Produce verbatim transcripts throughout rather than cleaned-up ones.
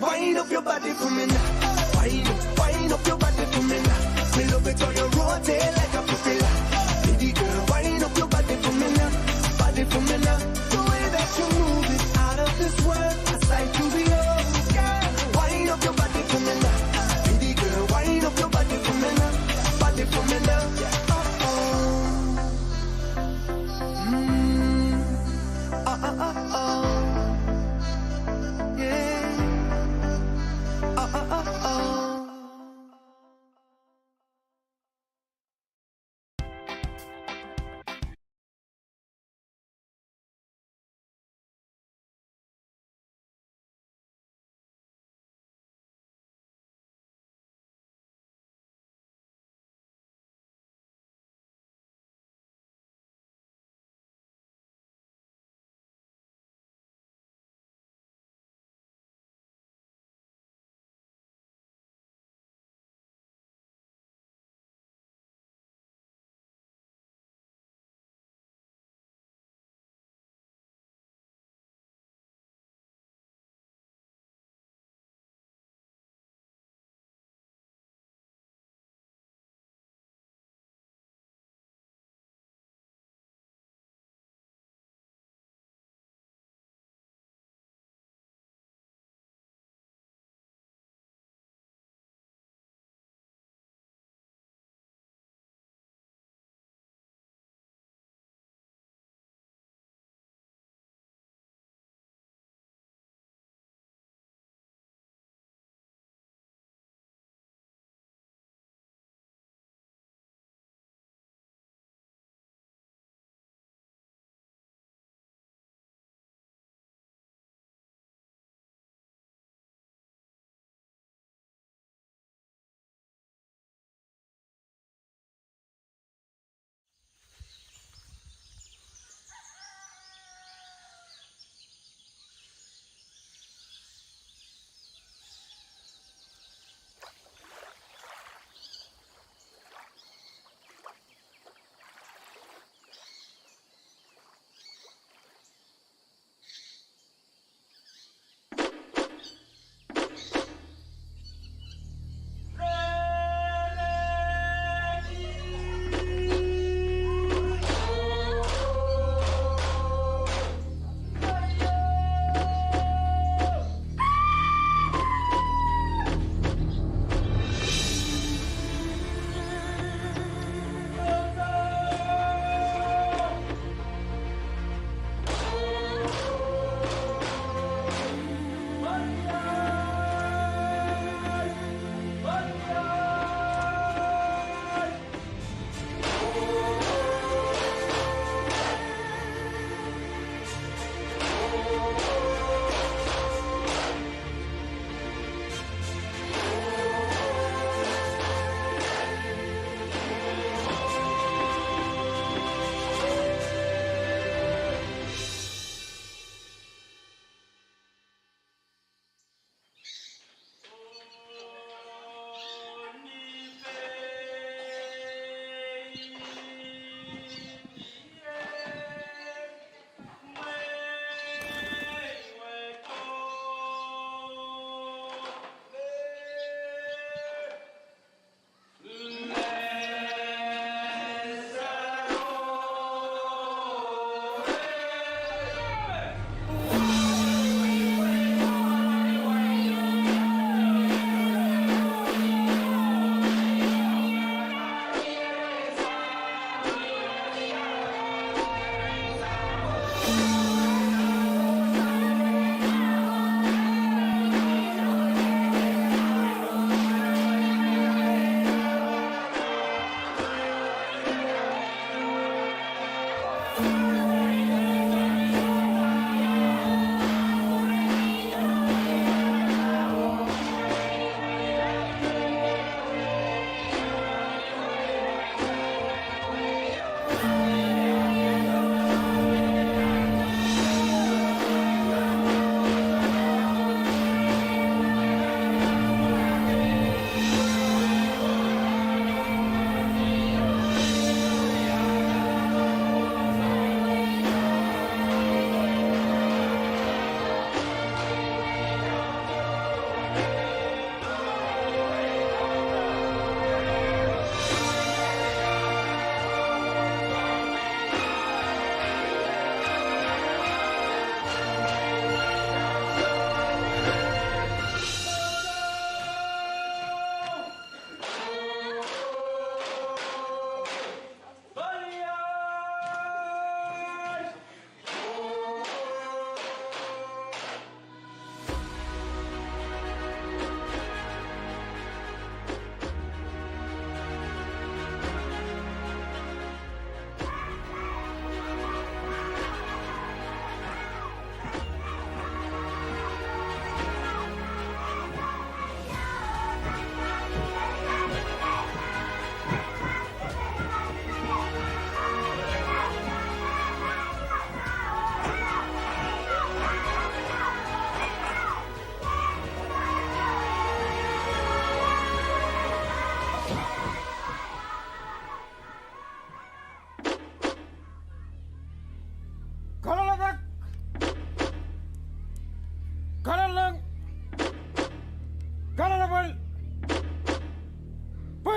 Wind up your body for me now. Wind up, wind up your body for me now. Me love it how you rotate like a propeller. Baby girl, wind up your body for me now. Body for me now. The way that you move is out of this world. I sight to behold. Girl, wind up your body for me now. Baby girl, wind up your body for me now. Body for me now. Uh-oh. Mm. Uh-uh, uh-oh. Yeah. Uh-uh, uh-oh.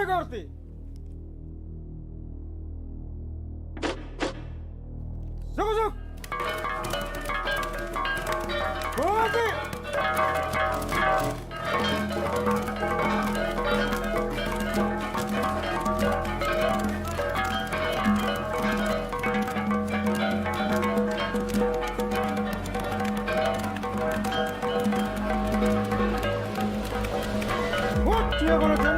Kawdi. Sukosuk. Kawdi. What you gonna do?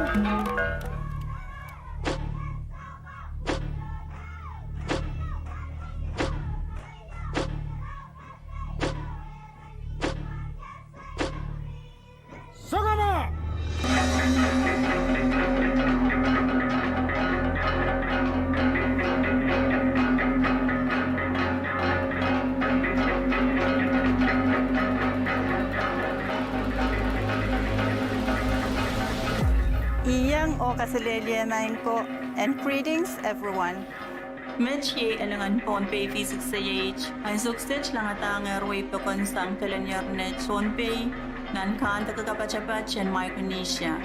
Sokama! Iang oh kaselehlie maing ko, and greetings everyone. Met iei elingan Pohnpei V six A H, ansou kiset langadahngehr wei pokon sang Telenier Net Pohnpei, nan kahndeke kapatapat en Micronesia.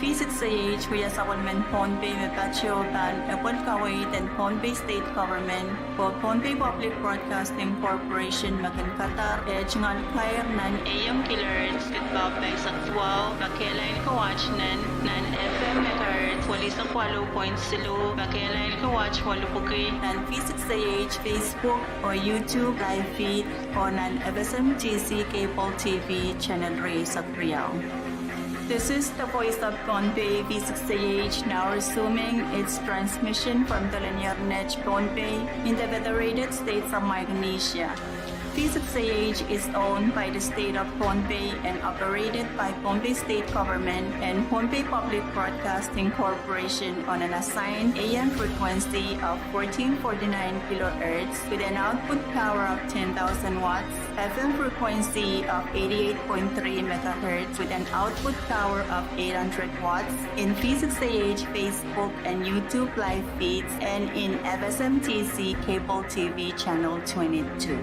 V six A H wia sapwellimen Pohnpei me patoh pahn epwel kaweid en Pohnpei State Government oh Pohnpei Public Broadcasting Corporation me kin kadar eh tungoal kair nan A M kilohertz kidpaop pahisek duwau me kehlail ko wet nan, nan F M megahertz welisek waluh point siluh me kehlail ko wet welipwuki nan V six A H Facebook oh YouTube live feed oh nan F S M T C cable T V channel rieisek riau. This is the voice of Pohnpey, V six A H, now resuming its transmission from Telenier Net Pohnpei in the Federated States of Micronesia. V six A H is owned by the State of Pohnpei and operated by Pohnpei State Government and Pohnpei Public Broadcasting Corporation on an assigned A M frequency of fourteen forty-nine kilohertz with an output power of ten thousand watts, F M frequency of eighty-eight point three megahertz with an output power of eight hundred watts, in V six A H Facebook and YouTube live feeds, and in F S M T C cable T V channel twenty-two.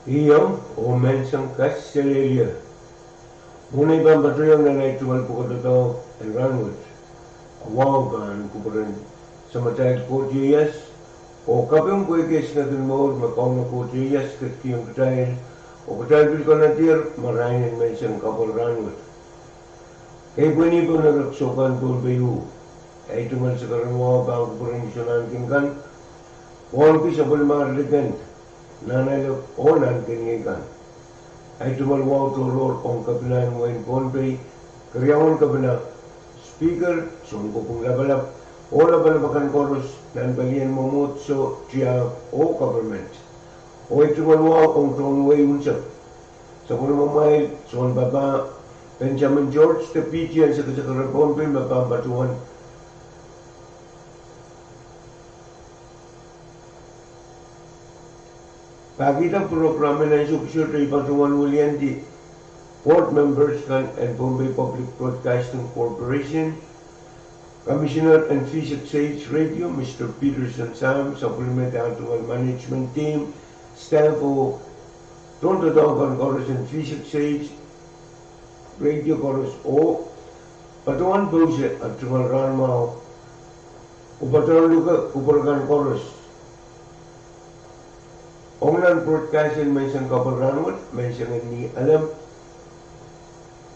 Io, oh menseng kaselehlie. Mwohn ei pahn patohiong nan ei tungoal pwukoa doadoahk en rahnwet, e wahu pahn kupwuren Samatail Koht ieias, oh kaping pwehki e sineki mour me Kauno Koht ieias ketikihong kitail, oh kitail pil konehdier marain en menseng kapwal rahnwet. Kei pwehn ih pwehn erek sohpan Pohnpei uh. Ei tungoal sakaradahn wahu pahn kupwuren Sounkomour kan, pwehki sapwellimar likend, nan ale oh nan kengei kan. Ei tungoal wahu tohrohr ong Kepina en wehin Pohnpei, keriaun Kepina, Speaker, Sounkopwung Lapalap, oh lapalap akan koaros nan palien mwomwohdiso, tiahk oh government. Oh ei tungoal wahu ong tohn wehi unsek, sapwellimamwail Sounpapah Benjamin George de P T en sekesek rehn Pohnpei me pahn patohwan pahkihda program en ansou koasoia, patohwan wiliandi board members kan en Pohnpei Public Broadcasting Corporation, Commissioner en V six H Radio, Mister Peterson Sam, sapwellime de ah tungoal management team, staff oh tohndoadoahk kan koaros en V six H Radio koaros, oh patohwan pousehla ah tungoal rahnmwahu, oh patohwan luke kupwur kan koaros ong nan broadcast en menseng kapwal rahnwet, menseng en ni Alem,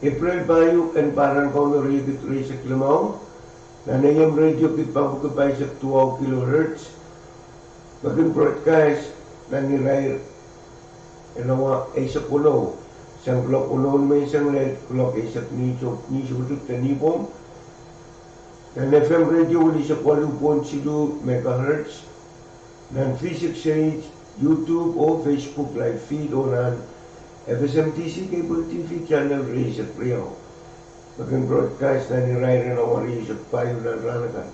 Epreil pahieu, en pahr en Kauno riekid rieisek limau, nan A M radio kiht pahpwiki pahisek duwau kilohertz, me kin broadcast nan irair en awa eisek weneu, sang kuloak weneu ni menseng lel kuloak eisek ni soutik de nipwong, nan F M radio welisek waluh pwohn siluh megahertz, nan V six H, YouTube oh Facebook live feed oh nan F S M T C cable T V channel rieisek riau, me kin broadcast nan irair en awa rieisek pahieu nan rahn akan.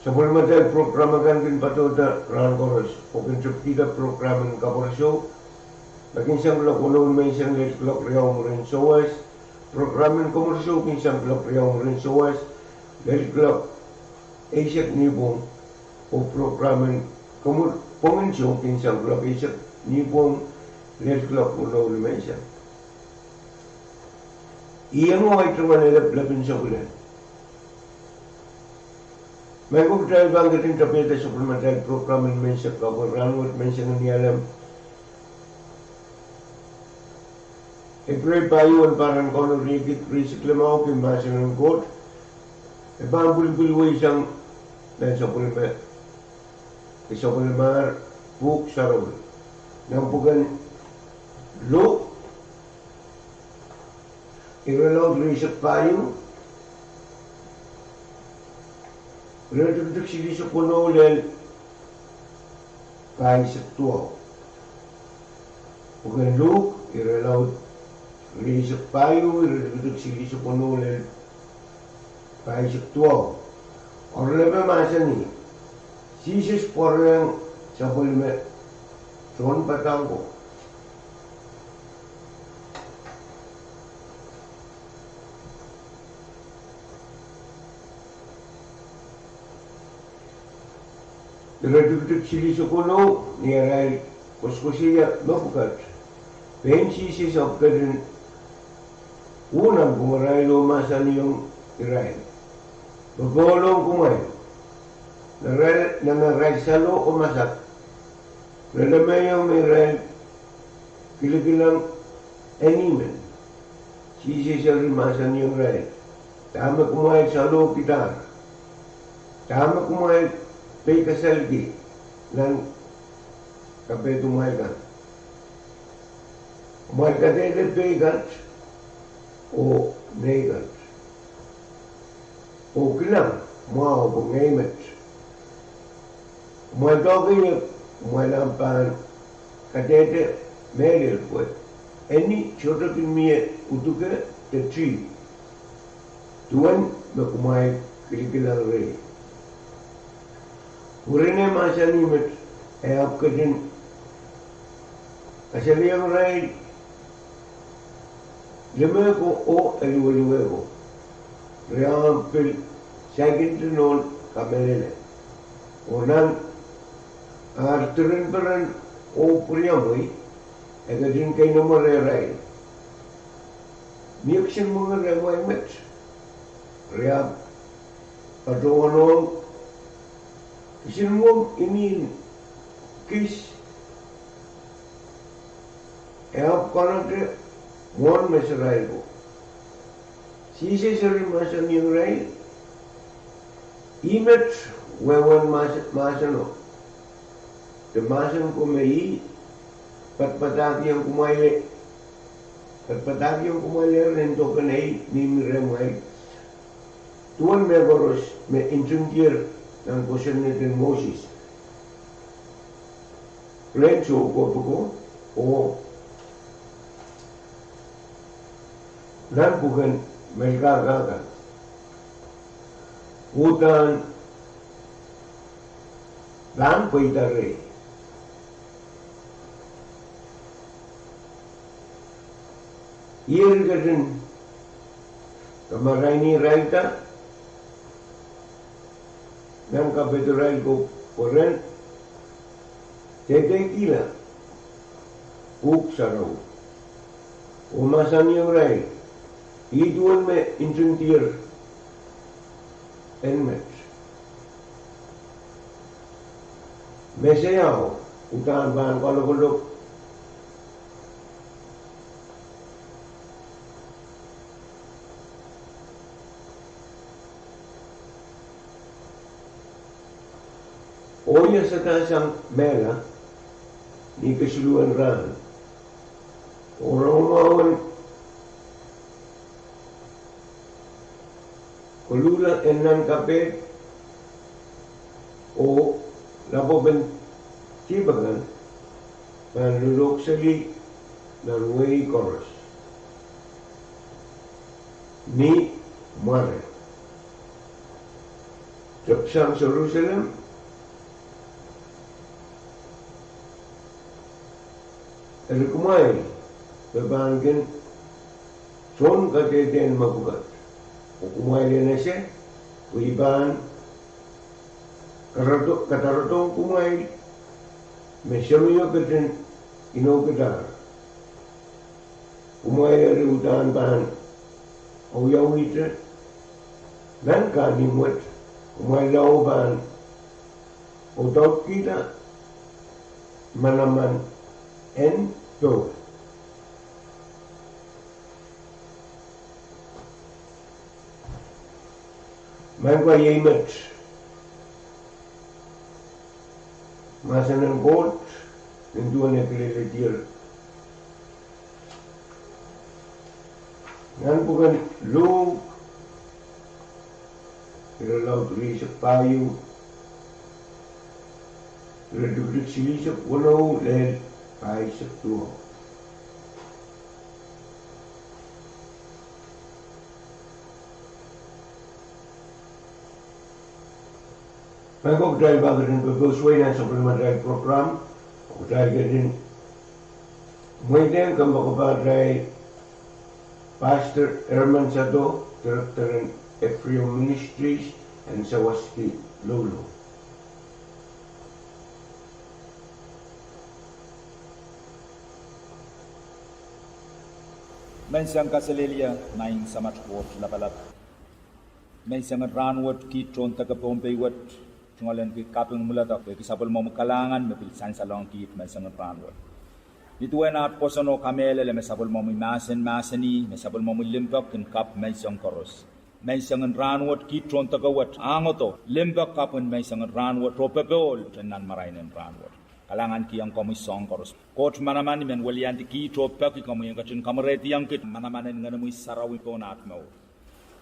Sapwellimatail program akan kin patohda rahn koaros, oh kin tepkihda program en kapwureso, me kin sang kuloak weneu ni menseng lel kuloak riau mwurin souwas, program en komwureso kin sang kuloak riau mwurin souwas lel kuloak eisek nipwong, oh program en komw-, pwongin show kin sang kuloak eisek nipwong lel kuloak weneu ni menseng. Iang wai tungoal lepin sapwelime. Maing ko, kitail pahn ketin tapihada sapwellimatail program en menseng kapwal rahnwet, menseng en ni Alem, Epreil pahieu, en pahr en Kauno riekid rieisek limau, ki mahsen en Koht, e pahn pwilipwilwei sang nan sapwellime, sapwellimar Pwuhk Sarawi, nan pwuken Luk, irelaud rieisek pahieu, iretikitik silihsek weneu lel pahisek duwau. Pwuken Luk, irelaud rieisek pahieu, iretikitik silihsek weneu lel pahisek duwau. Oaralepe mahsanih, Sises pwarohng sapwellime tohnpadahk ko. Iretikitik silihsek weneu, ni arail koasoakoasoia mepwukat, pein Sises ahpw ketin uh nanpwungarail oh mahsanihong irail, Popohl ong kumwail, nan arail, nan arail saloh oh masak, re lemehiong me irail kilikilang eni men. Sises eri mahsanihong irail, Dahme kumwail salohkidahr? Dahme kumwail peikasalki nan kapehdumwail kan? Kumwail kadehde pei kat oh nei kat, oh kilang, mwahu pwe ngehi met. Kumwail doahke iek, kumwail ahpw pahn kadehde mehlel pwe eni sohte kin mie uduke de tih, duwen me kumwail kilikilang rehi. Mwurin eh mahsanih met, e ahpw ketin kasalehiong irail, Limeh ko oh eluweluwe ko, re ahpw pil saikinte nohn kamehlele, oh nan Ar diren peren oh pwuriamwei, e ketin keinemwe rehrail. Mie kisin mwenge rehmwail met. Re ahpw patohwanohng, kisin mwomw imwin kis, e ahpw konehng mwohn meserail ko. Sises eri mahsanihong irail, Ih met wehwehn mahs-, mahseno, de mahsen ko me I padapadahkihong kumwail, padapadahkihong kumwail ren doken ei mihmi rehmwail, duwen mehkoaros me ntingdier nan kosonned en Moses, rehn soukohp ko, oh nan pwuken Melkahka kan, uhdahn pahn pweida rehi. Ih eri ketin kamarainihirailda nan kapehdirail ko pwe ren dehdehkihla pwuhk sarawi, oh mahsanihong irail, Ih duwen me ntingdier en met. Meseiao uhdahn pahn kalokolok. Oh I iasada sang mehla ni kesiluhn rahn, oh rongamwahu en koluhla en nan kapehd oh lapwepen dihp akan pahn lolohkseli nan wehi koaros ni mware, tepsang Serusalem. Eri kumwail me pahn kin soun kadehdehn mepwukat, oh kumwail en ese pwe I pahn kadarodohng kumwail me Semeo ketin inoukihdahr. Kumwail eri uhdahn pahn awiawihte nan kahnimw wet, kumwail lao pahn audaudkihla manaman en powe. Maing ko, iei met mahsen en Koht nin duwen e kileledier nan pwuken Luk, irelaud rieisek pahieu, iretikitik silihsek weneu lel pahisek duwau. Maing ko, kitail pahn ketin popousewei nan sapwellimatail program, kitail ketin mweidehng kompoakepahtail Pastor Herman Sado, Director en Ephraim Ministries, en sawaski loulou. Menseng kaselehlie, Maing Samat Koht Lapalap. Menseng en rahnwet kiht tohn deke Pohnpei wet, tungoalenki kaping mwuledek pwehki sapwellimomwi kalahngan me pil sansalohng kiht menseng en rahnwet. Nin duwen aht pwoson oh kamehlele me sapwellimomwi mahsen mahsanih me sapwellimomwi limpoak kin kapw menseng koaros. Menseng en rahnwet kiht tohn deke wet, ahnekodo limpoak kapw en menseng en rahnwet oh popohl nan marain en rahnwet. Kalahngankihong komwi soahng koaros. Koht manaman, I men weliandi kiht oh peki komwi en ketin kamaraidiong kiht manaman en Ngenomwi Sarawi pohn aht mour.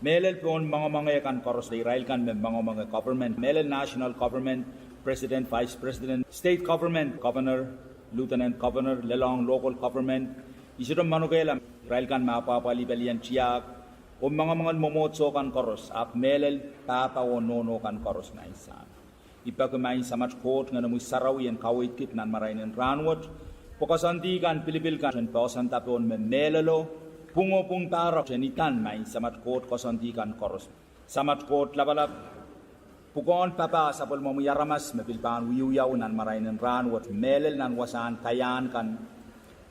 Mehlel pohn moangomoange kan koaros, irail kan me moangomoange government, mehlel national government, president, vice president, state government, governor, lieutenant governor, lelohng local government, I sohte manokehla irail kan me apwahpwalih pelien tiahk, oh moangomoangen mwomwohdiso kan koaros, ahpw mehlel pahpa oh nohno kan koaros, Maing Sahm. I peki Maing Samat Koht Ngenomwi Sarawi en kaweid kiht nan marain en rahnwet, pwe koasoandi kan, pilipil kan en poahsoanda pohn me mehlelo, pwung oh pwung pahrek en idan Maing Samat Koht koasoandi kan koaros. Samat Koht Lapalap, Pwukoahn papah sapwellimomwi aramas me pil pahn wiewia nan marain en rahnwet, mehlel nan wasahn kaiahn kan,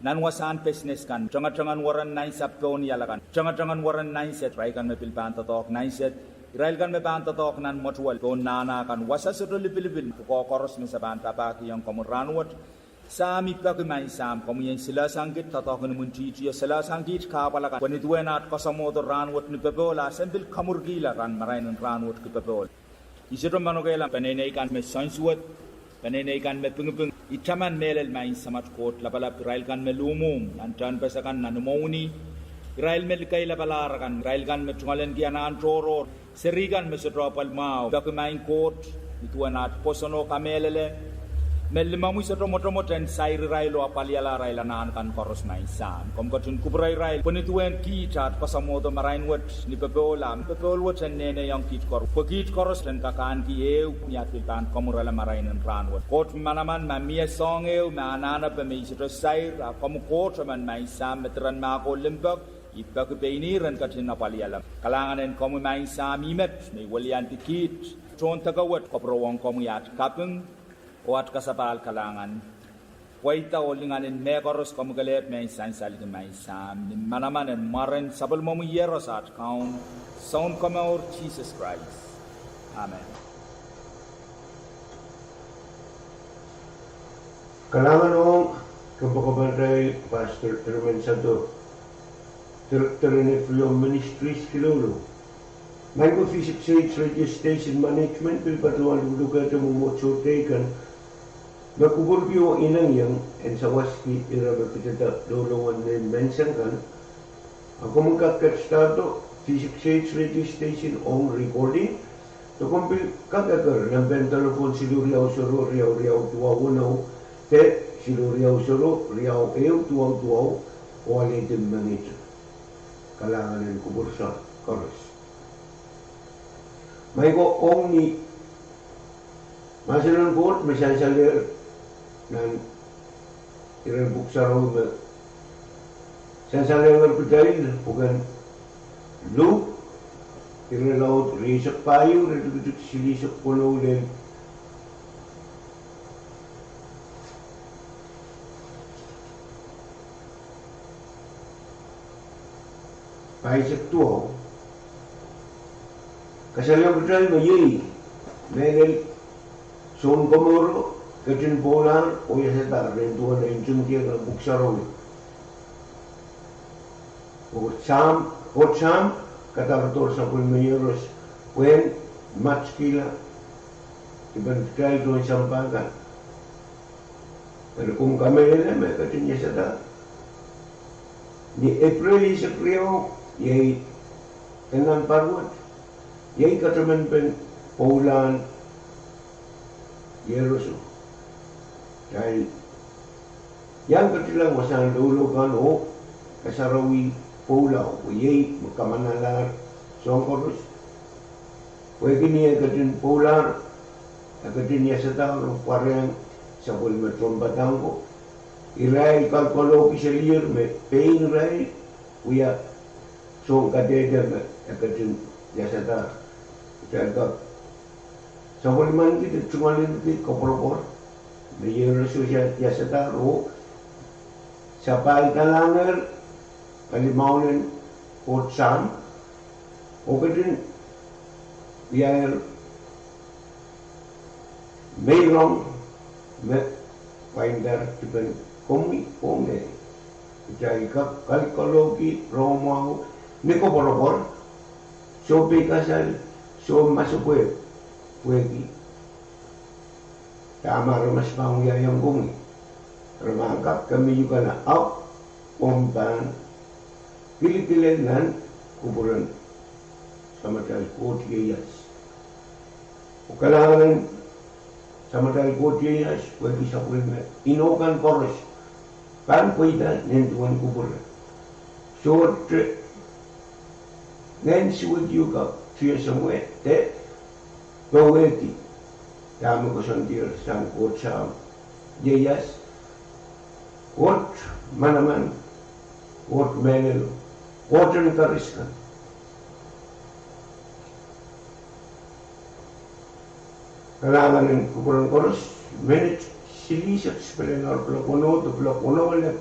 nan wasahn pesnes kan, tengetengen weren nainsapohn iala kan, tengetengen weren nainsed, irail kan me pil pahn doadoahk nainsed, irail kan me pahn doadoahk nan mwetuwel, pohn nahna kan, wasa sohte lipilipil, pwukoa koaros me se pahn papahkihong komwi rahnwet. Sahm, I peki Maing Sahm, komwi en silasangi kit doadoahk en imwintihti oh silasangi kit kahpwal akan, pwe nin duwen at koasoamwohdo rahnwet ni popohl, a se pil kamwurkihla nan marain en rahnwet ki popohl. I sohte manokehla peneinei kan me soansuwed, peneinei kan me pingiping. I taman mehlel Maing Samat Koht Lapalap, irail kan me luhmwuhmw nan tehnpas akan, nan imwowni, irail me likeilapalahr akan, irail kan me tungoalenki anahn tohrohr, seri kan me sohte apwal mwahu. Peki Maing Koht, nin duwen at pwoson oh kamehlele, me limomwi sohte mwotomwot en sair irail oh apwaliala irail anahn kan koaros Maing Sahm. Komw ketin kupwure irail pwe nin duwen kiht at koasoamwohdo marain wet ni popohl, a popohl wet en neneiong kiht koaros, pwe kiht koaros en kak ahneki ehu ni at pil pahn kamwurala marain en rahnwet. Koht manaman, ma mie soahng ehu me anahnepe me I sohte sair, a komwi Koht emen Maing Sahm me diren mahk oh limpoak, I peki pein ih en ketin apwaliala. Kalahngan en komwi Maing Sahm, I met me I weliandi kiht tohndoke wet, kupwurowong komwi at kaping oh at kasapahl kalahngan. Pweida oh lingan en mehkoaros komwi kelehpw me I sansalki Maing Sahm, ni manaman en mwaren sapwellimomwi Iehros at Kaun, Sounkomour Sises Krais. Amen. Kalahngan ong kompoakepatail Pastor Herman Sado, Director en Ephraim Ministries Kilolo. Maing ko V six H Radio Station Management pil patohwan luhlukehte mwomwohdiso teikan me kupwurki oh inengieng en sawaski ire me kitail douluhl wen menseng kan. A komw kak ketidohdo V six H Radio Station ong recording, de komw pil kak eker nempen delepwohn siluh riau sero riau riau duwau weneu, de siluh riau sero riau ehu duwau duwau, oh alehdi mengihte. Kalahngan en kupwuren koaros. Maing ko, ong ni mahsen en Koht me sansalehr nan iren Pwuhk Sarawi me sansalehng kitail, pwuken Luk, irelaud rieisek pahieu, iretikitik silihsek weneu lel pahisek duwau, kasalehiong kitail me iei mehlel Sounkomouro ketin pwoulahr oh iasadahr nin duwen e ntingdier nan Pwuhk Sarawi. Oh Sahm, Koht Sahm kadarodohr sapwellime Iehros pwehn matkihla dipen kitail tohn sampah kan. Eri komw kamehlele me ketin iasada ni Epreil eisek riau, iei en nan pahr wet, iei katamanpen pwoulahn Iehroso. Kitail iang ketilong wasahn loulou kan oh kasarawi pwoula, pwe iei me kamanalahr soahng koaros. Pwehki ni e ketin pwoulahr, e ketin iasadahr oh pwarehiong sapwellime tohnpadahk ko, irail kalkalohki selier me pein irail wia soun kadehde me e ketin iasadahr. Kitail kak sapwellimaniki de tungoaleniki koapworopwor me Iehroso iasadahr oh sapahl dalahngehr kalimaunen Koht Sahm, oh ketin wiahier meirong me pwaindahr dipen komwi oh ngehi. Kitail kak kalkalohki rongamwahu ni koapworopwor, soh peikasal, soh masepwehk, pwehki dahme aramas pahn wiahiong komwi, re pahn kak kemehukala, ahpw komw pahn kilkileng nan kupwuren Samatail Koht ieias. Oh kalahngan en Samatail Koht ieias pwehki sapwellime inou kan koaros pahn pweida nin duwen kupwure. Sohte ngehn suwed ieu kak tiesomwe de powehdi dahme koasoandier sang Koht Sahm ieias. Koht manaman, Koht mehlel, Koht en karis kan. Kalahngan en kupwuren koaros, menet silihsek sipele nan kuloak weneu de kuloak weneu elep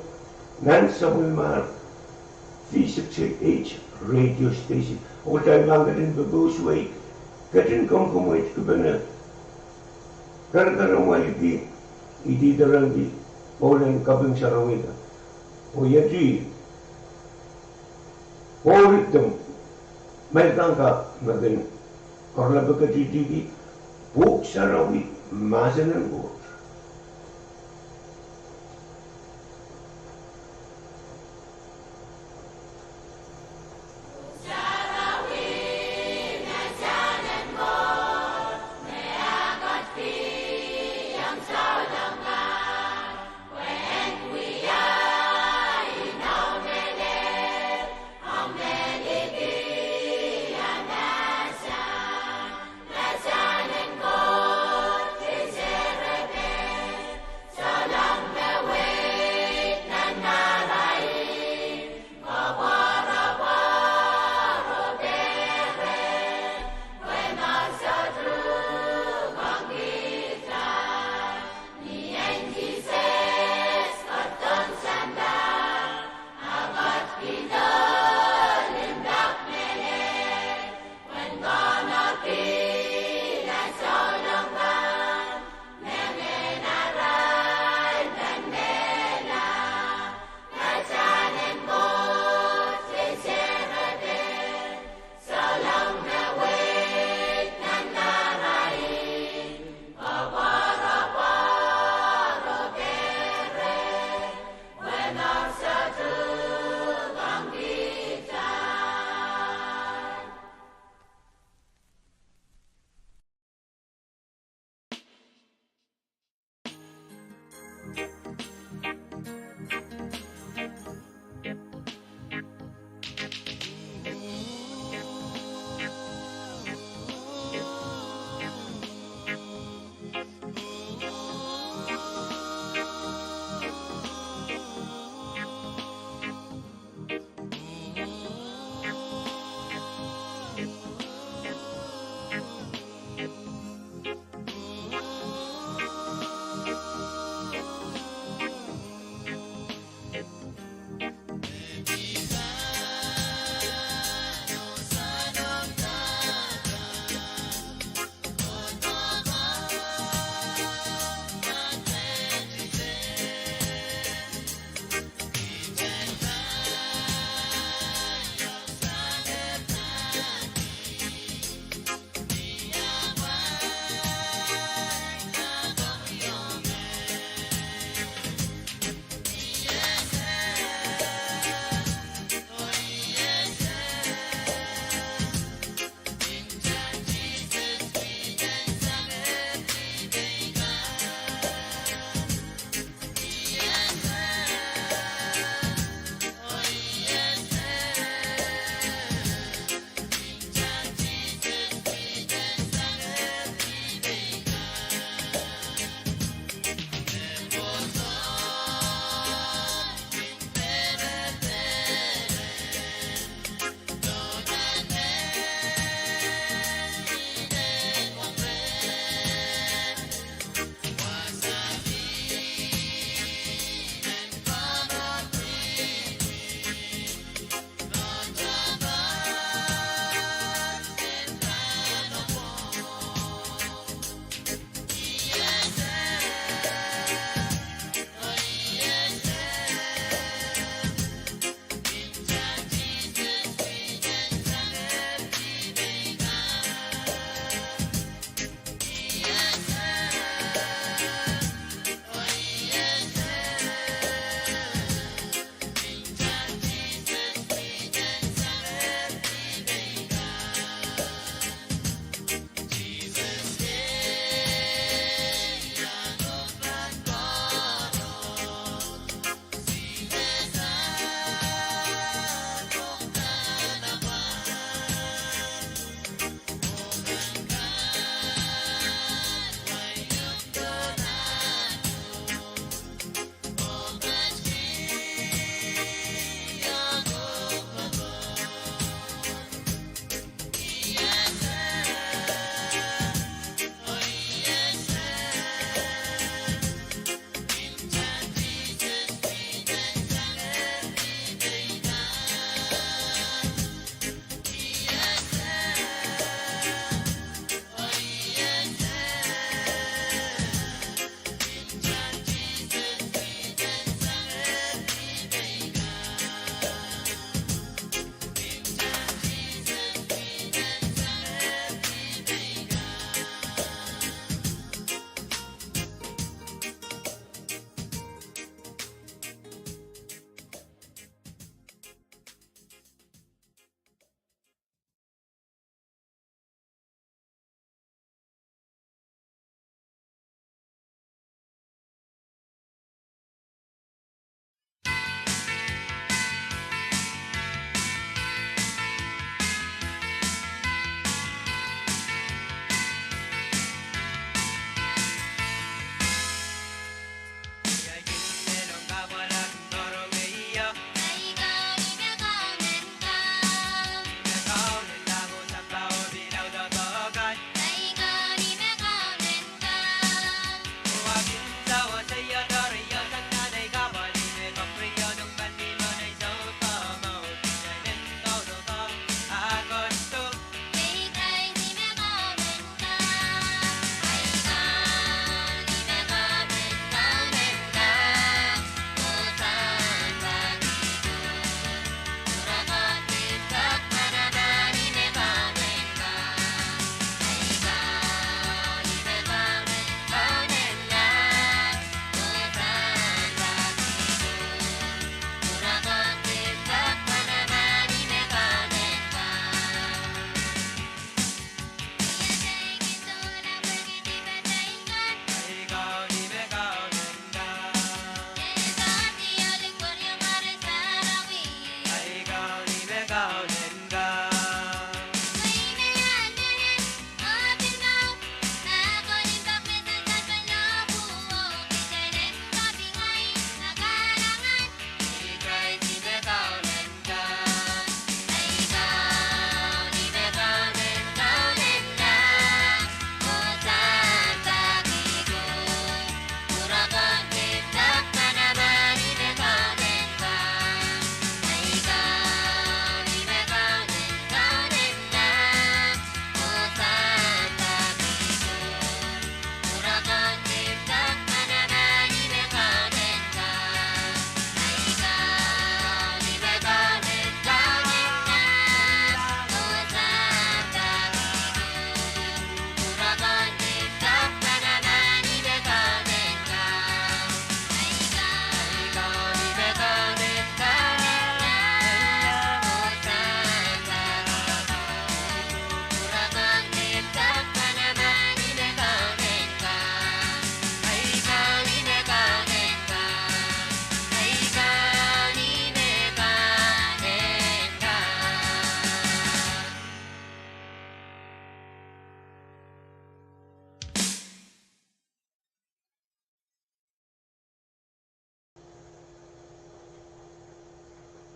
nan sapwellimomwi V six eight radio station. Oh kitail pahn ketin pepeusuwei, ketin komkomweitki pene, kerekeremwelki, idihderengki pwoul en kaping sarawi kan. Oh iei pwoul de mehla kan me kin oaralape ketihtihki pwuhk sarawi, mahsen en Koht.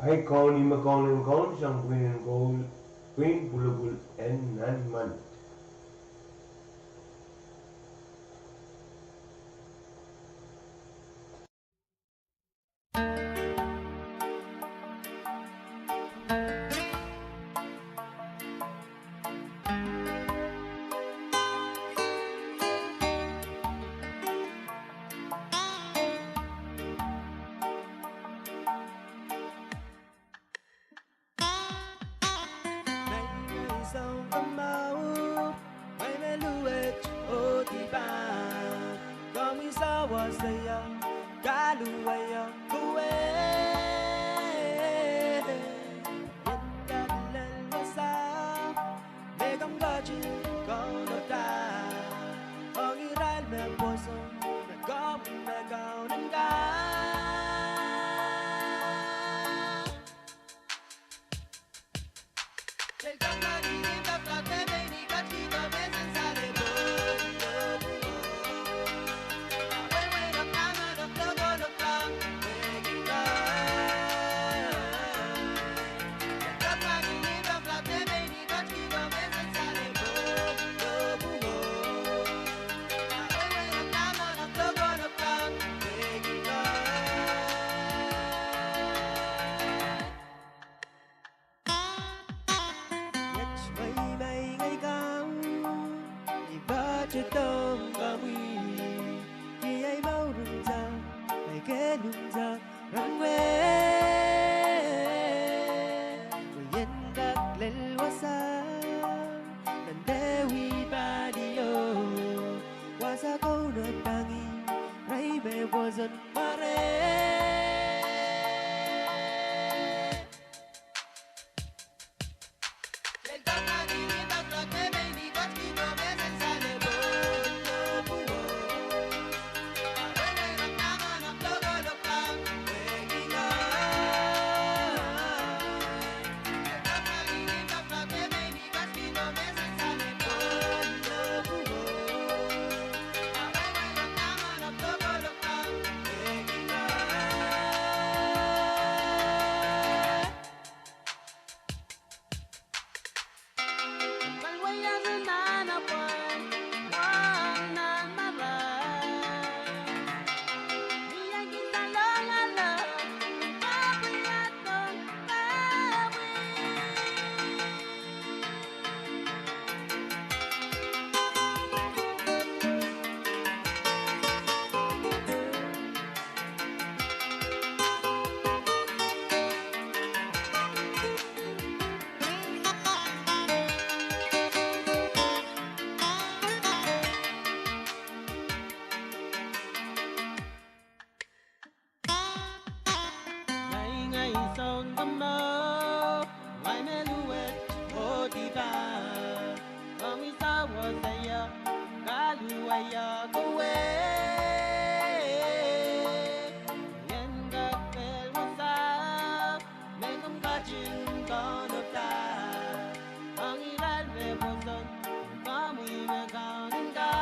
Ahi Kaun, ih me Kaun en kaun, sang Pwihn en koul, Pwihn Pwulopwul en Nanmand. Mengei sounkomour, wei me luwet oh dipan, komwi sawasehiong, kahluwahiong kowe. Ien kak lel wasa me komw ketin kaunopada, ong irail me pwoson, me komwi me Kaun en kaun. Iet mweimwei ngehi Kaun, I patohdohng komwi, kihong mouren sang, kihong kehl sang, rahnwet. Pwe ien kak lel wasa nan dewi palio, wasa kaunopada ong irail me pwoson mware. Mweimwei sounkomour, wei me luwet oh dipan, komwi sawasehiong, kahluwahiong kowe. Ien kak lel wasa me komw ketin kaunopada, ong irail me pwoson, komwi me Kaun en kaun.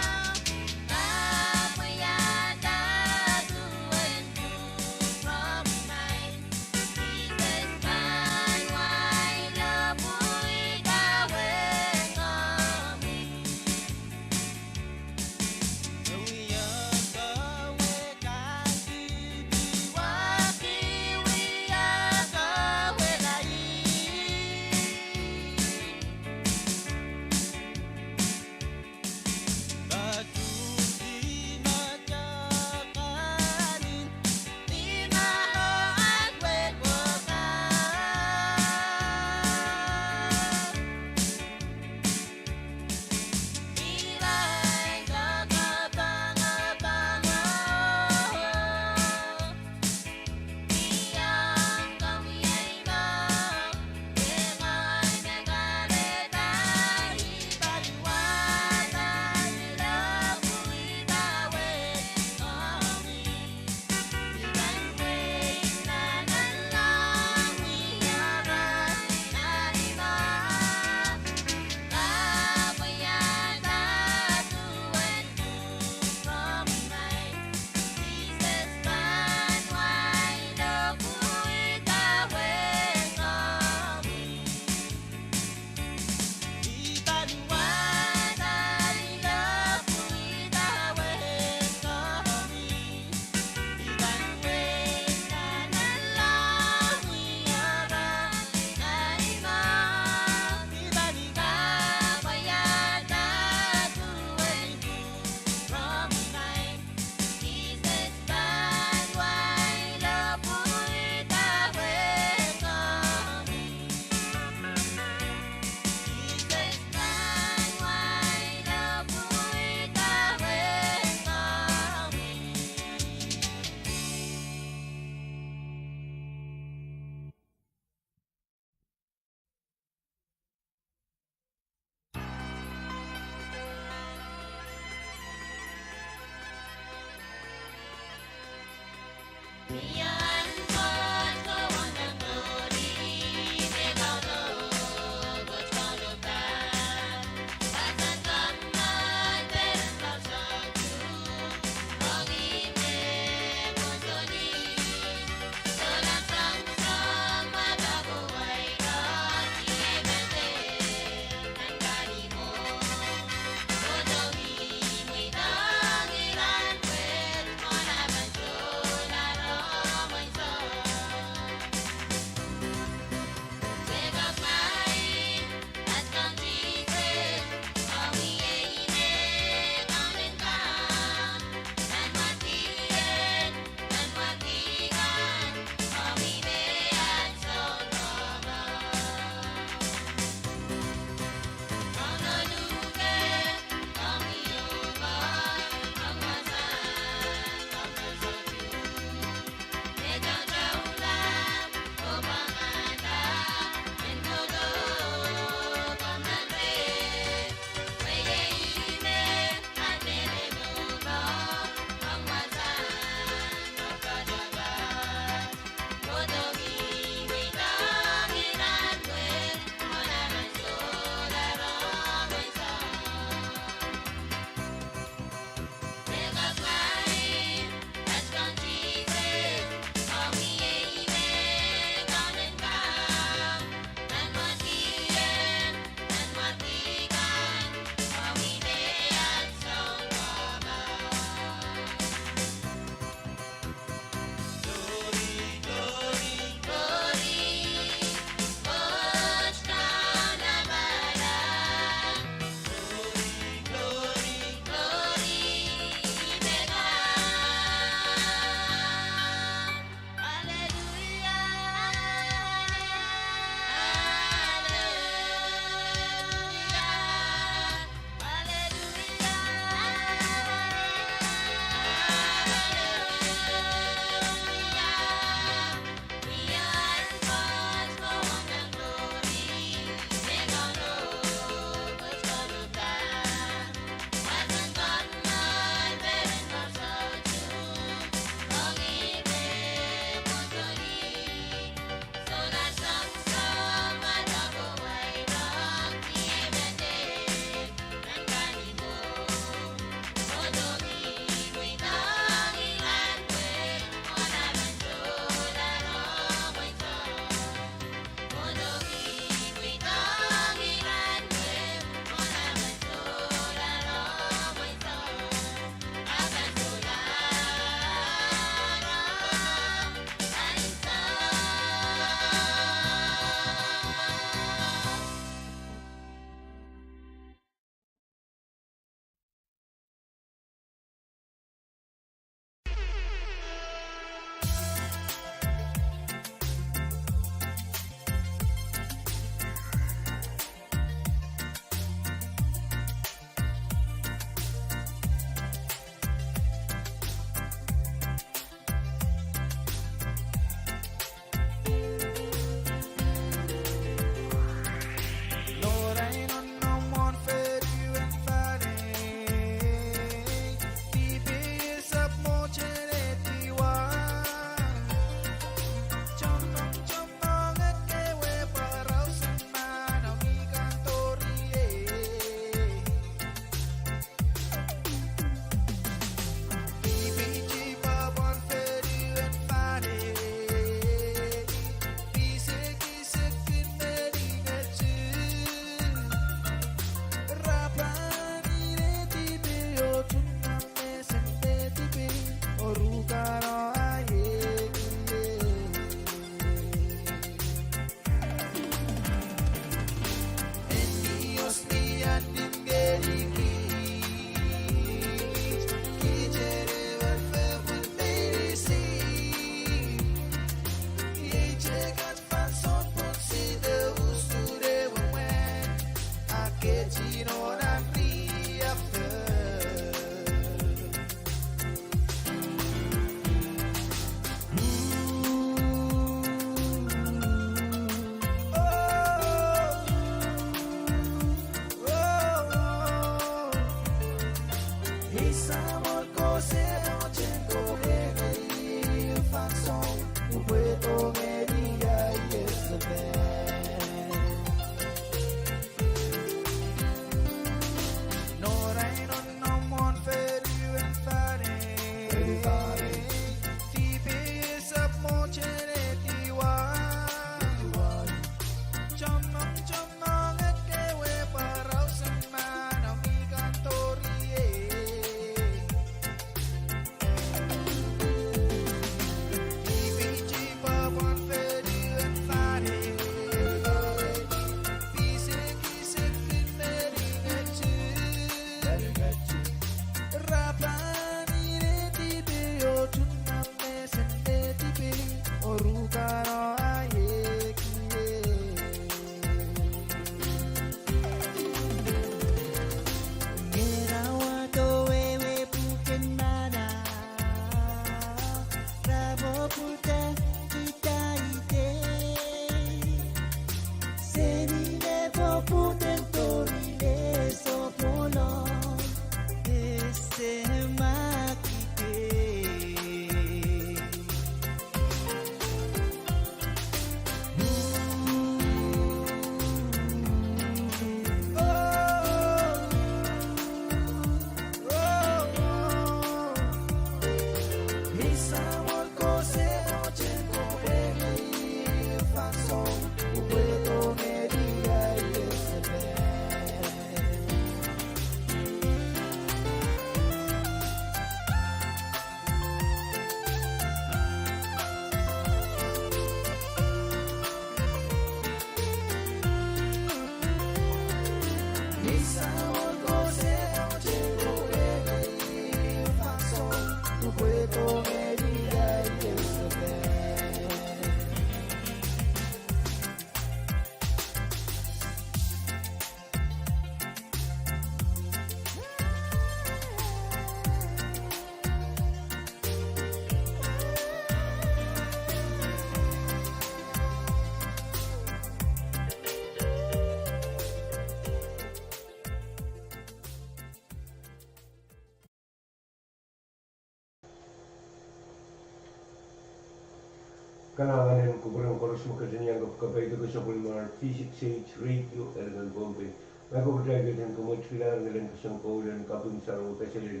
Kalahngan en kupwuren koaros me ketin iang kapwaiada sapwellimomwi D six H Radio, eren Pohnpei. Ma ke pwurehng ketin kamwetkilahr, ngilen kesempwal en kaping sarawi, kaselel.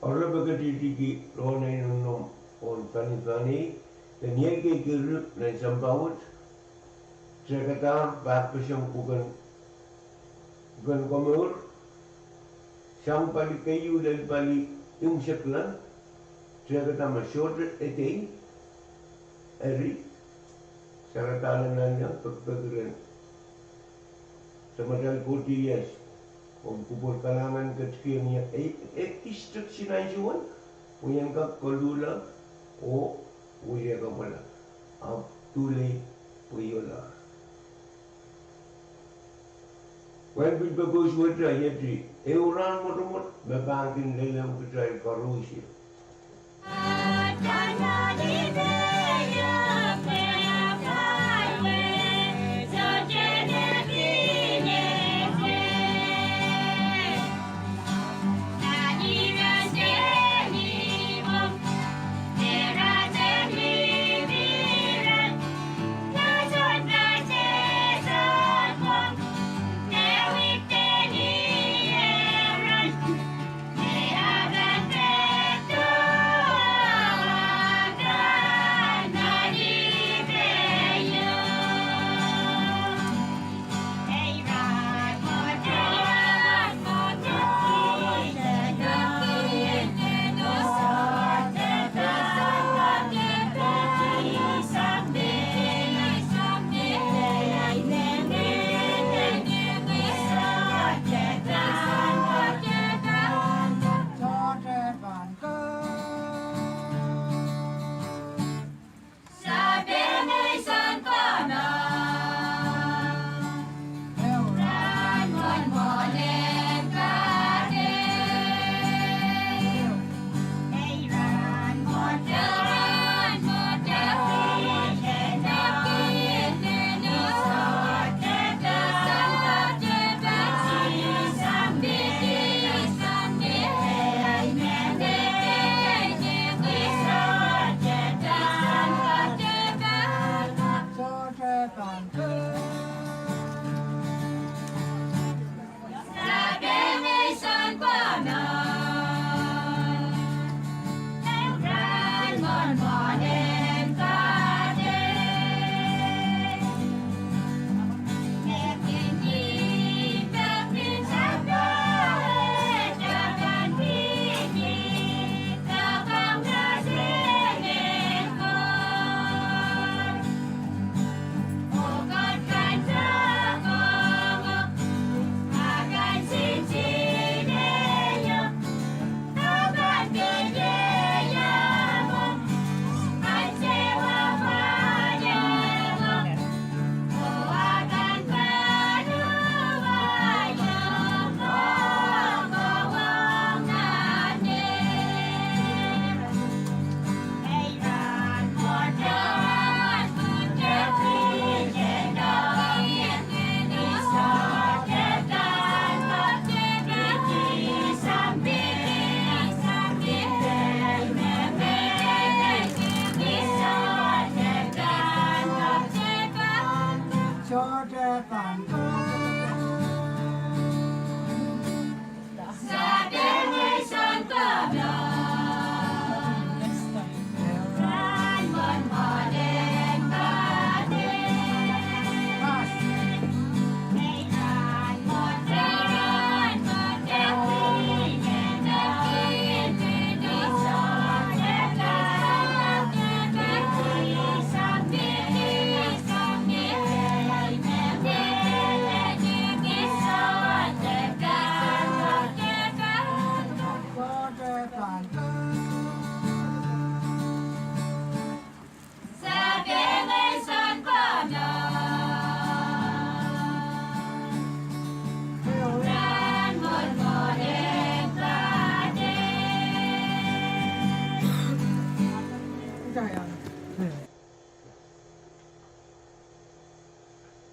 Oaralap e ketihtiki rohng nei nohno, oh fanifani, de ni ei keiru nan sampah wet, tehkadahr pahkpeseng pwuken, pwuken komour, sang pali keieu lel pali imwseklahn, tehkada me sohte edei, eri, saradahla nan iang pekipeki rehn Samatail Koht ieias, oh kupwur kalahngan ketikihong ie, e, e kis teksinaisuwen, pwe ien kak koluhla, oh, wia kapwala, ahpw duhlei pwe iola. Wen pil pekous wet iet, ehu rahn mwotomwot me pahn kin lelehng kitail koaros ie.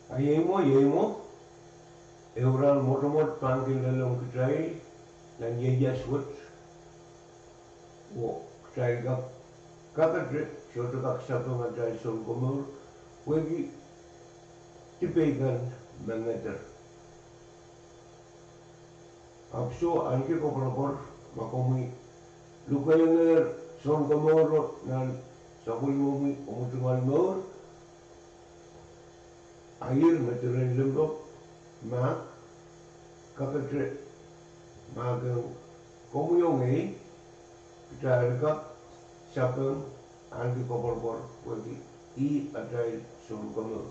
Ahi, iei mwo, iei mwo, ehu rahn mwotomwot pahn kin lelohng kitail nan ieias wet, oh kitail kak, kakete sohte kak sapeng atail Sounkomour, pwehki dipei kan me ngeder. Ahpw soh, ahneki koapworopwor ma komwi lukehngehr Sounkomouro nan sapwellimomwi oh tungoal mour, a ih me diren limpoak, ma kakete, ma ke, komwi oh ngehi, kitail kak sapeng ahneki koapworopwor pwehki ih atail Sounkomour.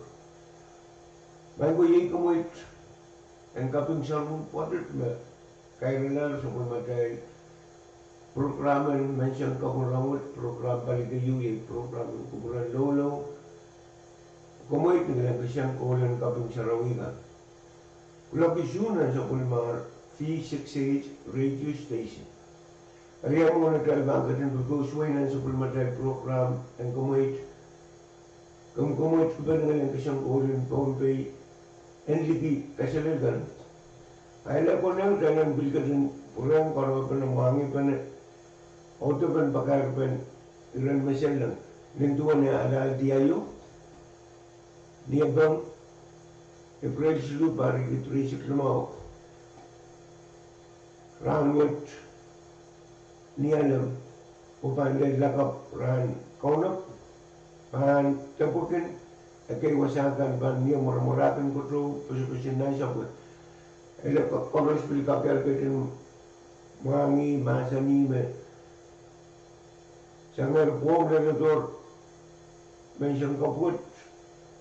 Maing ko, iei kamweit en kaping sarawi pwoatet me kairelahr sapwellimatail program en menseng kapwung rahnwet, program pali keieu, iei program en kupwuren loulou. Kamweit ni ngilen kesempwal en kaping sarawi kan. Kuloak isuh nan sapwellimomwi V six eight radio station. Eri mwohn atail pahn ketin pepeusuwei nan sapwellimatail program en kamweit, komw, komweit kupwuren ngilen kesempwal en Pohnpei en liki kaselel kan, ahi lel konehng atail en pil ketin pwurehng koaroapene, mwahngihpene, audepen pakairpen iren meselleng nin duwen e alahldi aio, Niepeng, Epreil siluh, pahr riekid rieisek limau, rahnwet, Nialem, oh pahn lel lakapw rahn kaunop, pahn depwekin ekei wasa kan pahn mie mwoaromwoarahkin kotou, posoposon nan sapwe. Ele ko, koaros pil kakehr ketin mwahngih, mahsanih me sangehr pwohng leledohr menseng kapw wet,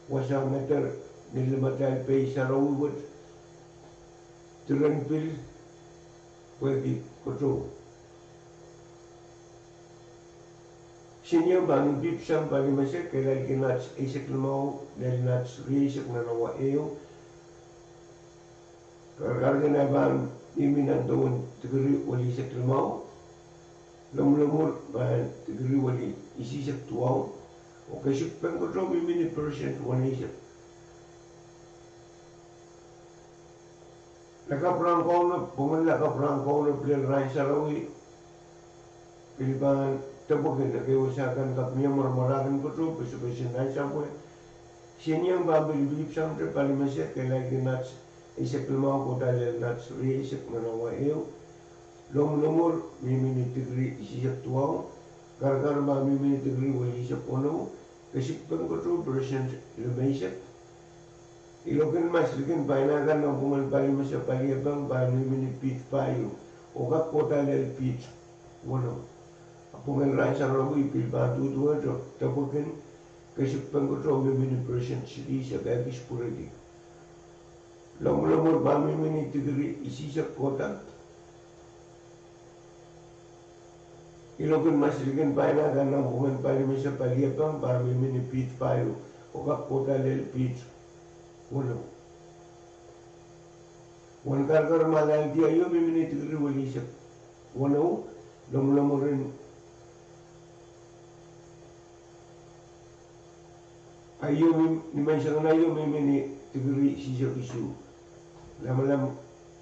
wasa ngeder ni limatail pei sarawi wet, diren pil pwehki kotou. Kisin ieu pahn ipwipwsang palimese kehlail ki nats eisek limau lel nats rieisek nan awa ehu. Karkar kin pahn mihmi nan dewen tikiri welieisek limau, lomwulomwur pahn tikiri welieisek duwau, oh kesik peng kotou mihmi ni percent weneisek. Lakapw rahn kaunop, pwungen lakapw rahn kaunop lel rahn sarawi, pil pahn depwekin ekei wasa kan kak mie mwoaromwoarahkin kotou, posoposon nan sapwe. Kisin ieu pahn pil ipwipwsangte palimese kehlail ki nats eisek limau kohda lel nats rieisek nan awa ehu, lomwulomwur mihmi ni tikiri isisek duwau, karkar pahn mihmi ni tikiri welieisek weneu, kesik peng kotou percent limeisek. Iloak en mas likin paina kan nanpwungen palimese paliepeng pahn mihmi ni piht pahieu, oh kak kohda lel piht weneu. A pwungen rahn sarawi pil pahn duduwehte depwekin, kesik peng kotou mihmi ni percent silihsek, ekis pwurehdi. Lomwulomwur pahn mihmi ni tikiri isisek kohda. Iloak en mas likin paina kan nanpwungen palimese paliepeng pahn mihmi ni piht pahieu, oh kak kohda lel piht weneu. Wen karkar me alahldi aio mihmi ni tikiri welieisek weneu, lomwulomwur en aio, nimenseng en aio mihmi ni tikiri isisek isuh. Lamalam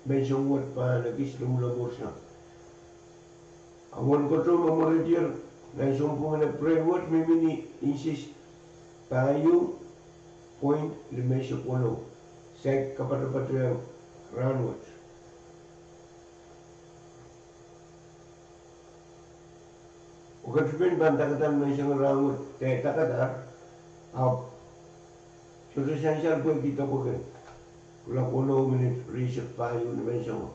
menseng wet pahn ekis, lomwulomwur sang. A wen kotou me mweredier nan sounpwungen Epreil wet mihmi ni inches pahieu point limeisek weneu, saik kapatapat rahnwet. Oh ketipin pahn dakadahn menseng rahnwet de dakadahr, ahpw sohte sansal pwehki depwekin. Kuloak weneu minit rieisek pahieu ni menseng.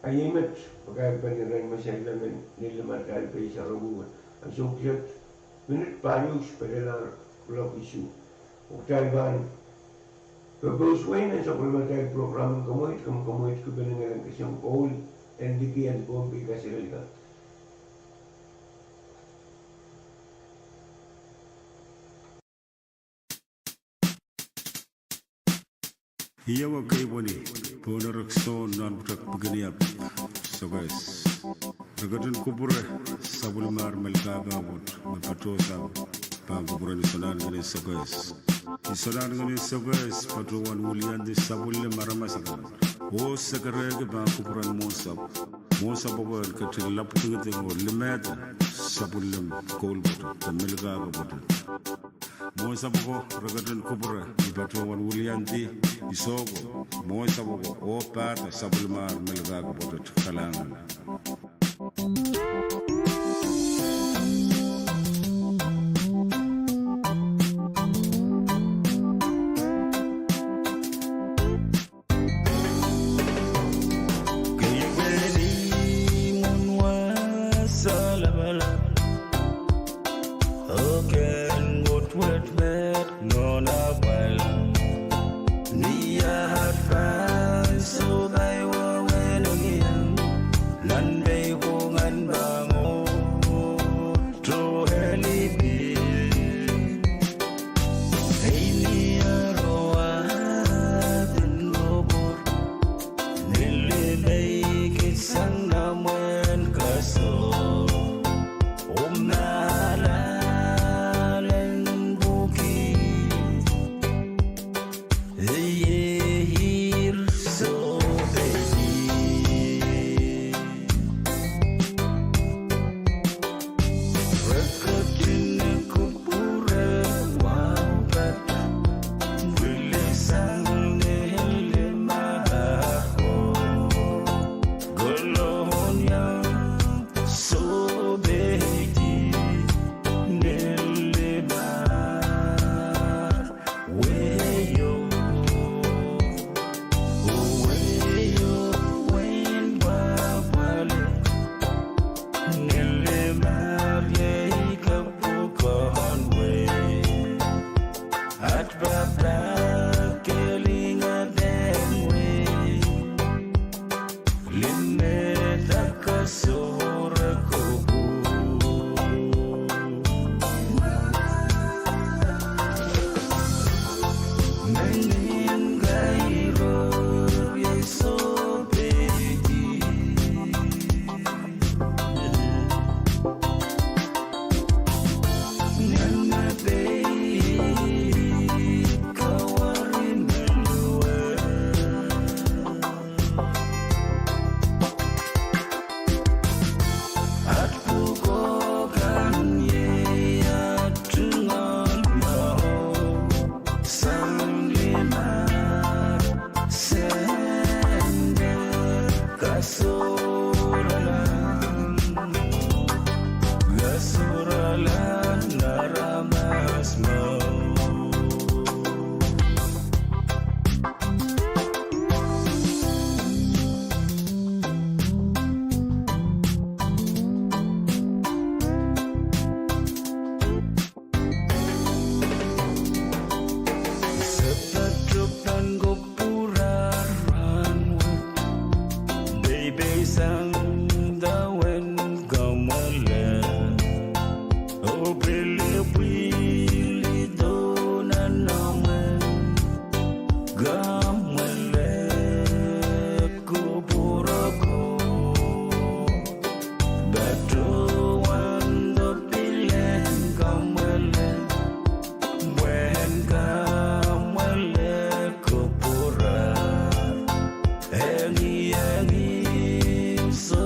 A iei met pakairpen iren meselleng en limatail pei sarawi wet. Ansou kiset minit pahieu spelelahr kuloak isuh. Oh kitail pahn pepeusuwei nan sapwellimatail program en kamweit, komw, komweit kupwuren ngilen kesempwal en liki en Pohnpei kaselel kan. Ih ewe keiweni pohn erek soun nan pwutak Pikiniap, Sokehs. Re ketin kupwure sapwellimar Melkahka pwoat me patohsang pahn kupwuren Isonahnken en Sokehs. Isonahnken en Sokehs patohwan wiliandi sapwellime aramas akan, oh sekerehki pahn kupwuren mwohnsapw. Mwohnsapw ako en ketin lapwdingiding oh limehda sapwellime koul pwoatet de Melkahka pwoatet. Mwohnsapw ako re ketin kupwure, I patohwan wiliandi, I soko, mwohnsapw ako oh pahda sapwellimar Melkahka pwoatet. Kalahngan. Keieu en imwin wasa lapalap, oh ken wetwet met nohn apwal. Ni aht pahn sohpai wehwehn engieng, nan pei kohngan pahn ngoh, toheli pil. Ei ni aro ahden ropor, nilime kihsang nan mehn kaso, oh me alalen pwuki, ei, ei, ir sohpeidi. Re ketin kupwure wahu pahpa, pwilisang nilime ako, Kolonia sohpeidi nilime. Weio, weio, wein pwapwalih, nilime iei kapwukoahn wehi. Aht pahpa kelingehda wehi, limehda kasohre kopwur. Mengihn kairo iei sohpeidi. Nan me pei kawari me luwe, aht pwukoa kan iei aht tungoal mwahu sang limar sendel kasohralahn, kasohralahn aramas mwahu. Se patohwan kupwurar rahnwet, peipei sang idawehn kamwehla, oh pil pwilido nan amwail kamwehla kupwuroko. Patohwan dohpil en kamwehla, pwehn kamwehla kupwurar. Engiengi so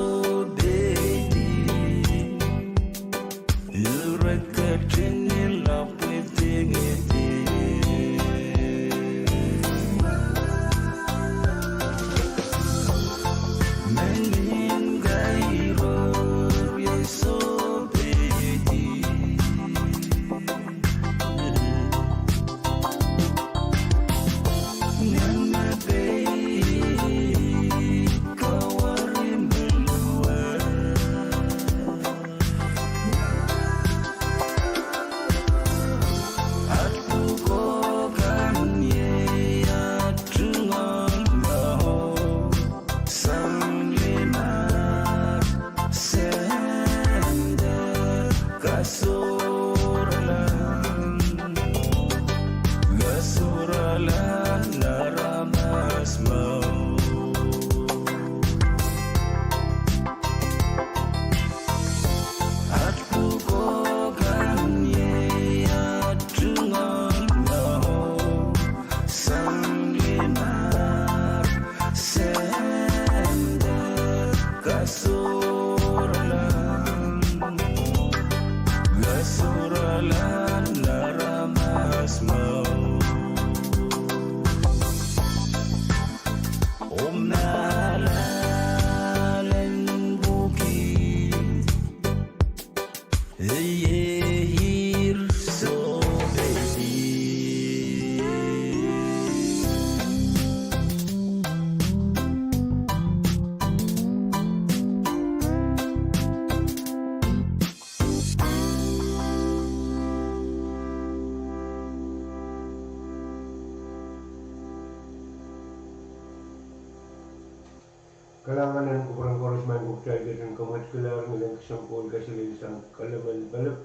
Kalahngan en kupwuren koaros, maing ko, kitail ketin kamwetkilahr ni leng kisempwal kaselel sang kalahngan en pilip,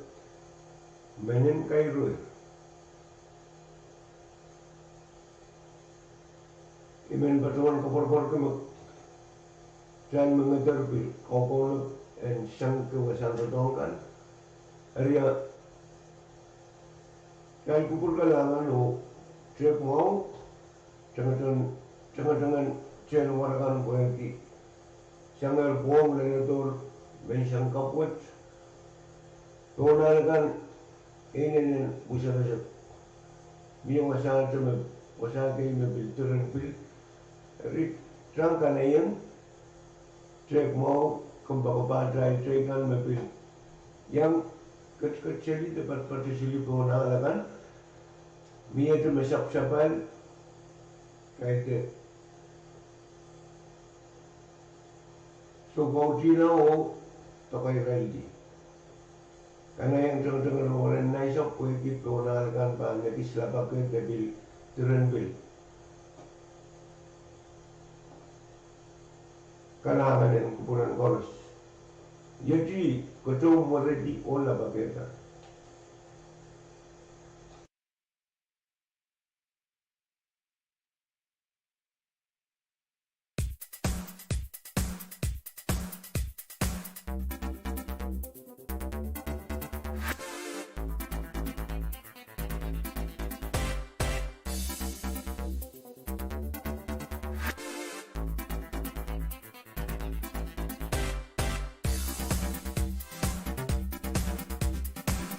mehn en kairuhr. I men patohwan koapworopworki me kitail me ngeder pil kokohla en sang ke wasahn doadoahk kan. Eri, kitail kupwur kalahngan oh tehk mwahu, tengeteng, tengeteng en teikan warakan pwehki sang ehr pwong leledohr menseng kapw wet. Pohn ahl kan, e inenen pwusekesek. Mie wasahte me, wasah kei me pil diren pil. Eri, tang kanahieng, tehk mwahu, kompoakepahtail teikan me pil iang ketiket seli de patpato seli pohn ahl kan. Miehte me sapsapahl, kaidehn sohpautihla oh pakairaildi. Kanahieng tengeteng en weren naisek pwehki pohn ahl kan pahn ekis lapake de pil diren pil. Kalahngan en kupwuren koaros. Ieti, kotou mwerehdi oh lapakehda.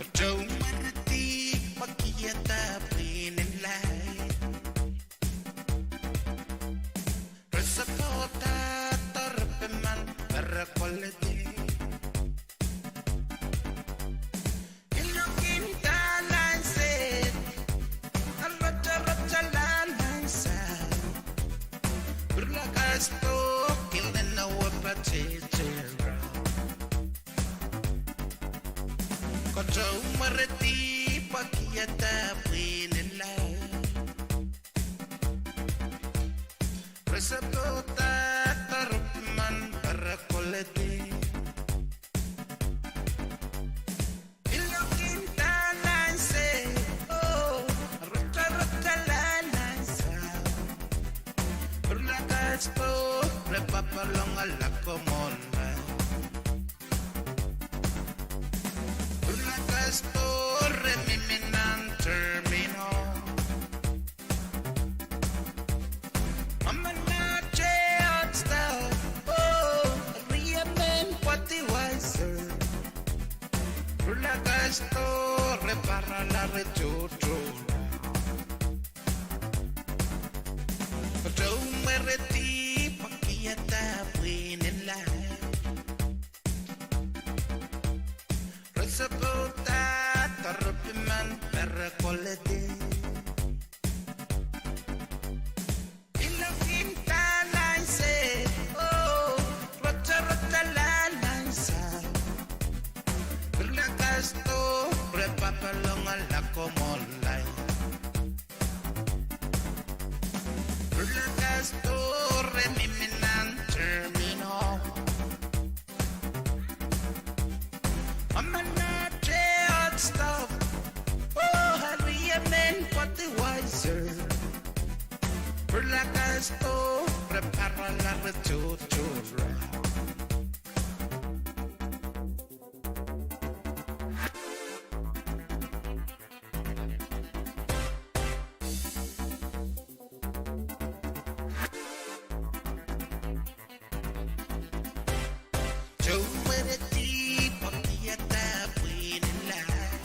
Kotou mwerehdi pwakiada pwihn en laid. Re support-ahda repemen me re koledi. Ilo kin dahlan sed, arataratalalan sahn. Purlakas pohn kilin awa patete rau. Kotou mwerehdi pwakiada pwihn en laid. Re support-ahda repemen me re koledi. Ilo kin dahlan sed, oh, arataratalalan sahn. Purlakas pohn re papalong ala komon laid. Purlakas pohn re mihmi nan terminal. Mamana te ot staff, oh, riemen pwadi wiser. Purlakas pohn re parala re tohto. Kotou mwerehdi pwakiada pwihn en laid. Re support-ahda repemen me re koledi. Ilo kin dahlan sed, oh, arataratalalan sahn. Purlakas pohn re papalong ala komon laid. Purlakas pohn re mihmi nan terminal. Mamana te ot staff, oh, riemen pwadi wiser. Purlakas pohn re parala re tohto rau. Kotou mwerehdi pwakiada pwihn en laid.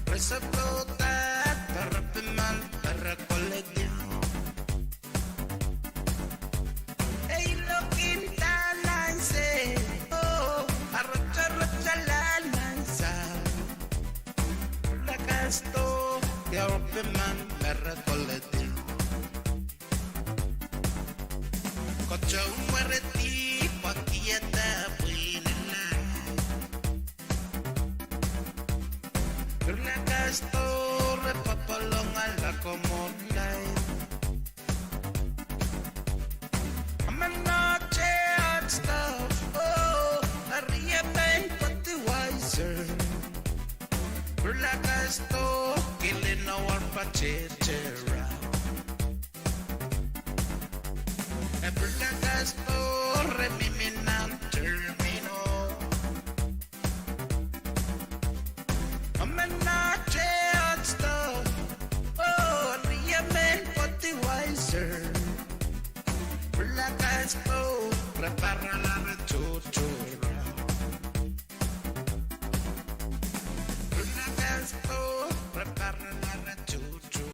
Re support-ahda repemen me re koledi. Ilo kin dahlan sed, oh, arataratalalan sahn. Purlakas pohn re repemen me re koledi. Kotou mwerehdi pwakiada pwihn en laid. Purlakas pohn re papalong ala komon laid. Tete ra. E pil lakas oh re mihmi nan terminal. Emen nah teikan sto oh ni emen fertilizer. Pil lakas oh re parala re tutu ra. Pil lakas oh re parala re tutu.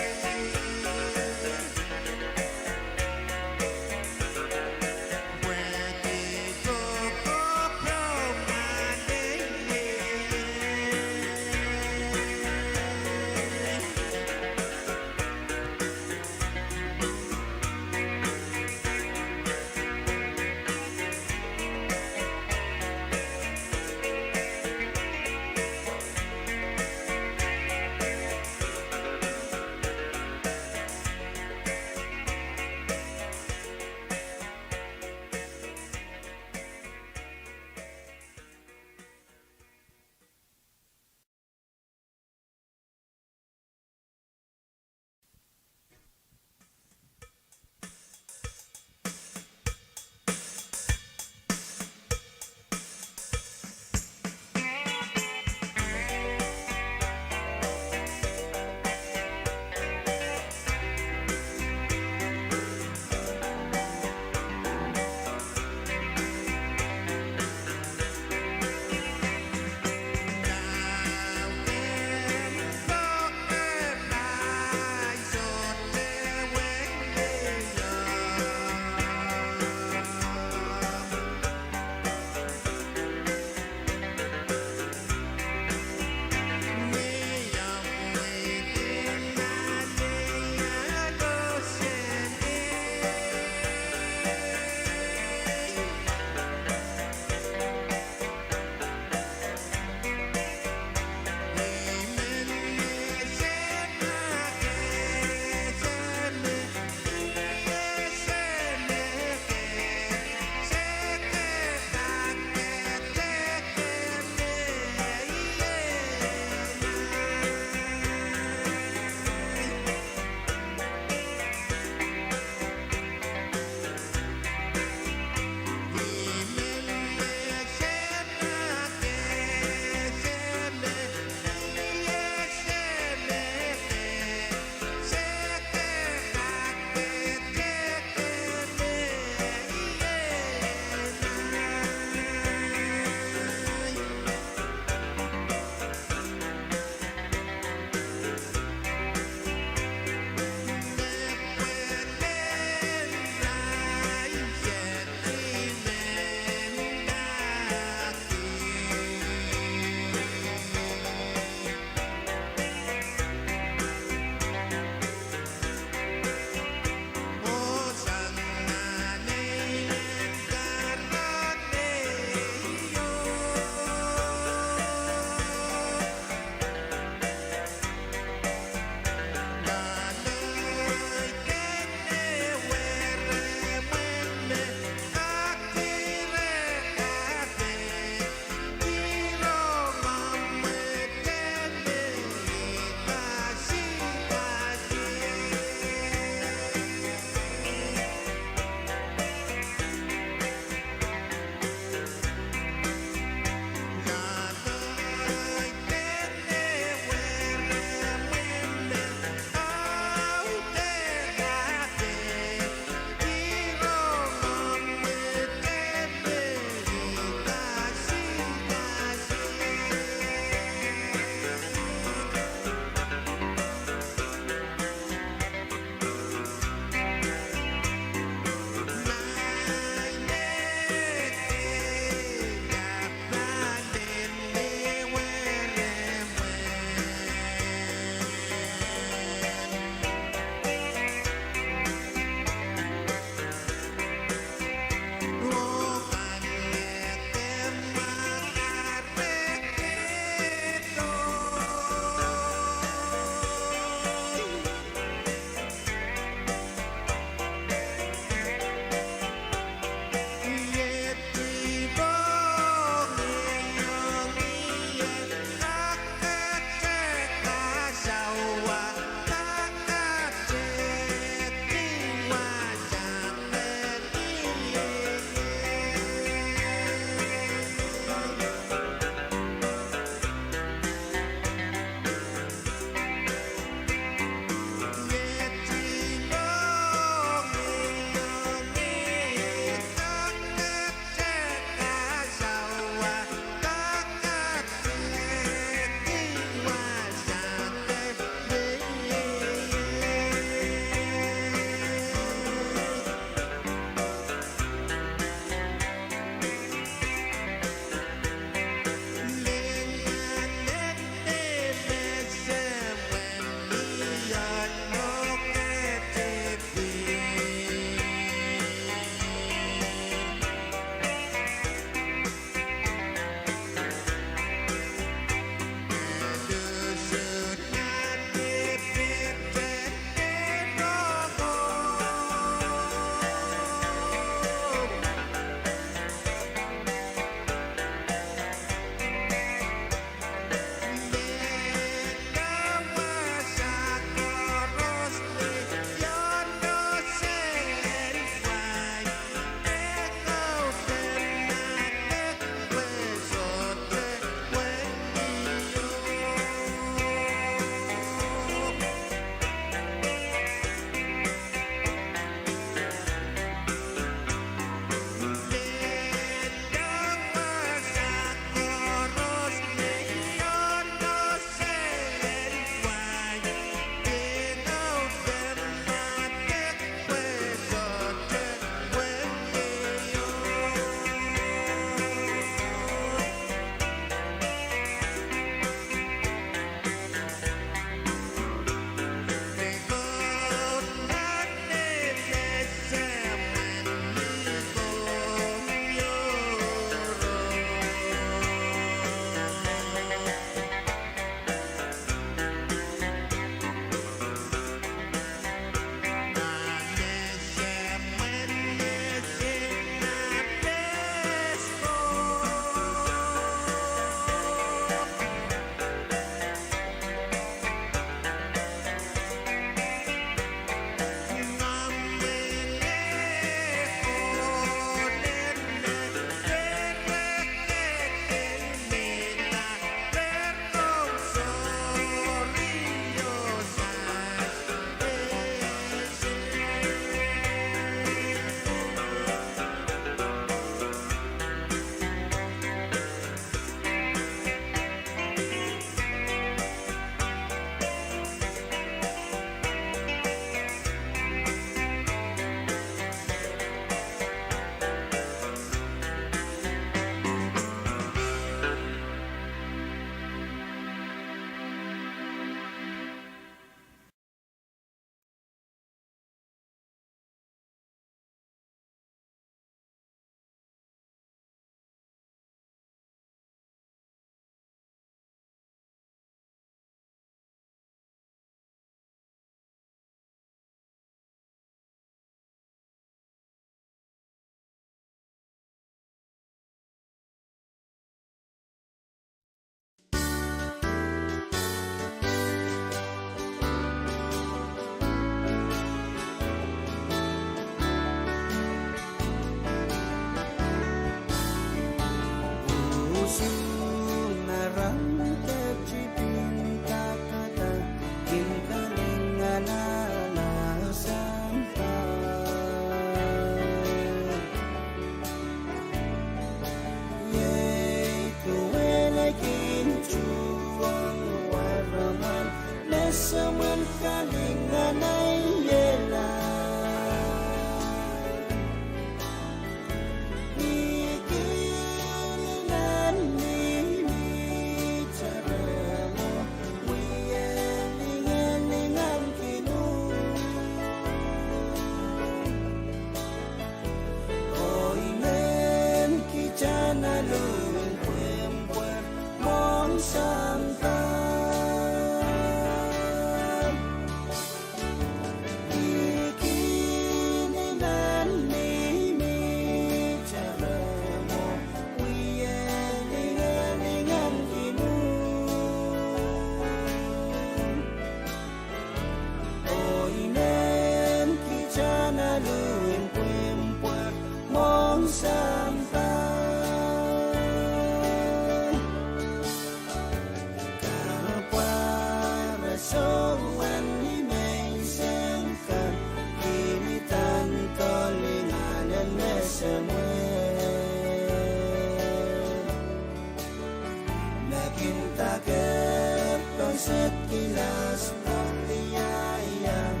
Kin daker poset kilas pwohn ni ahi iang,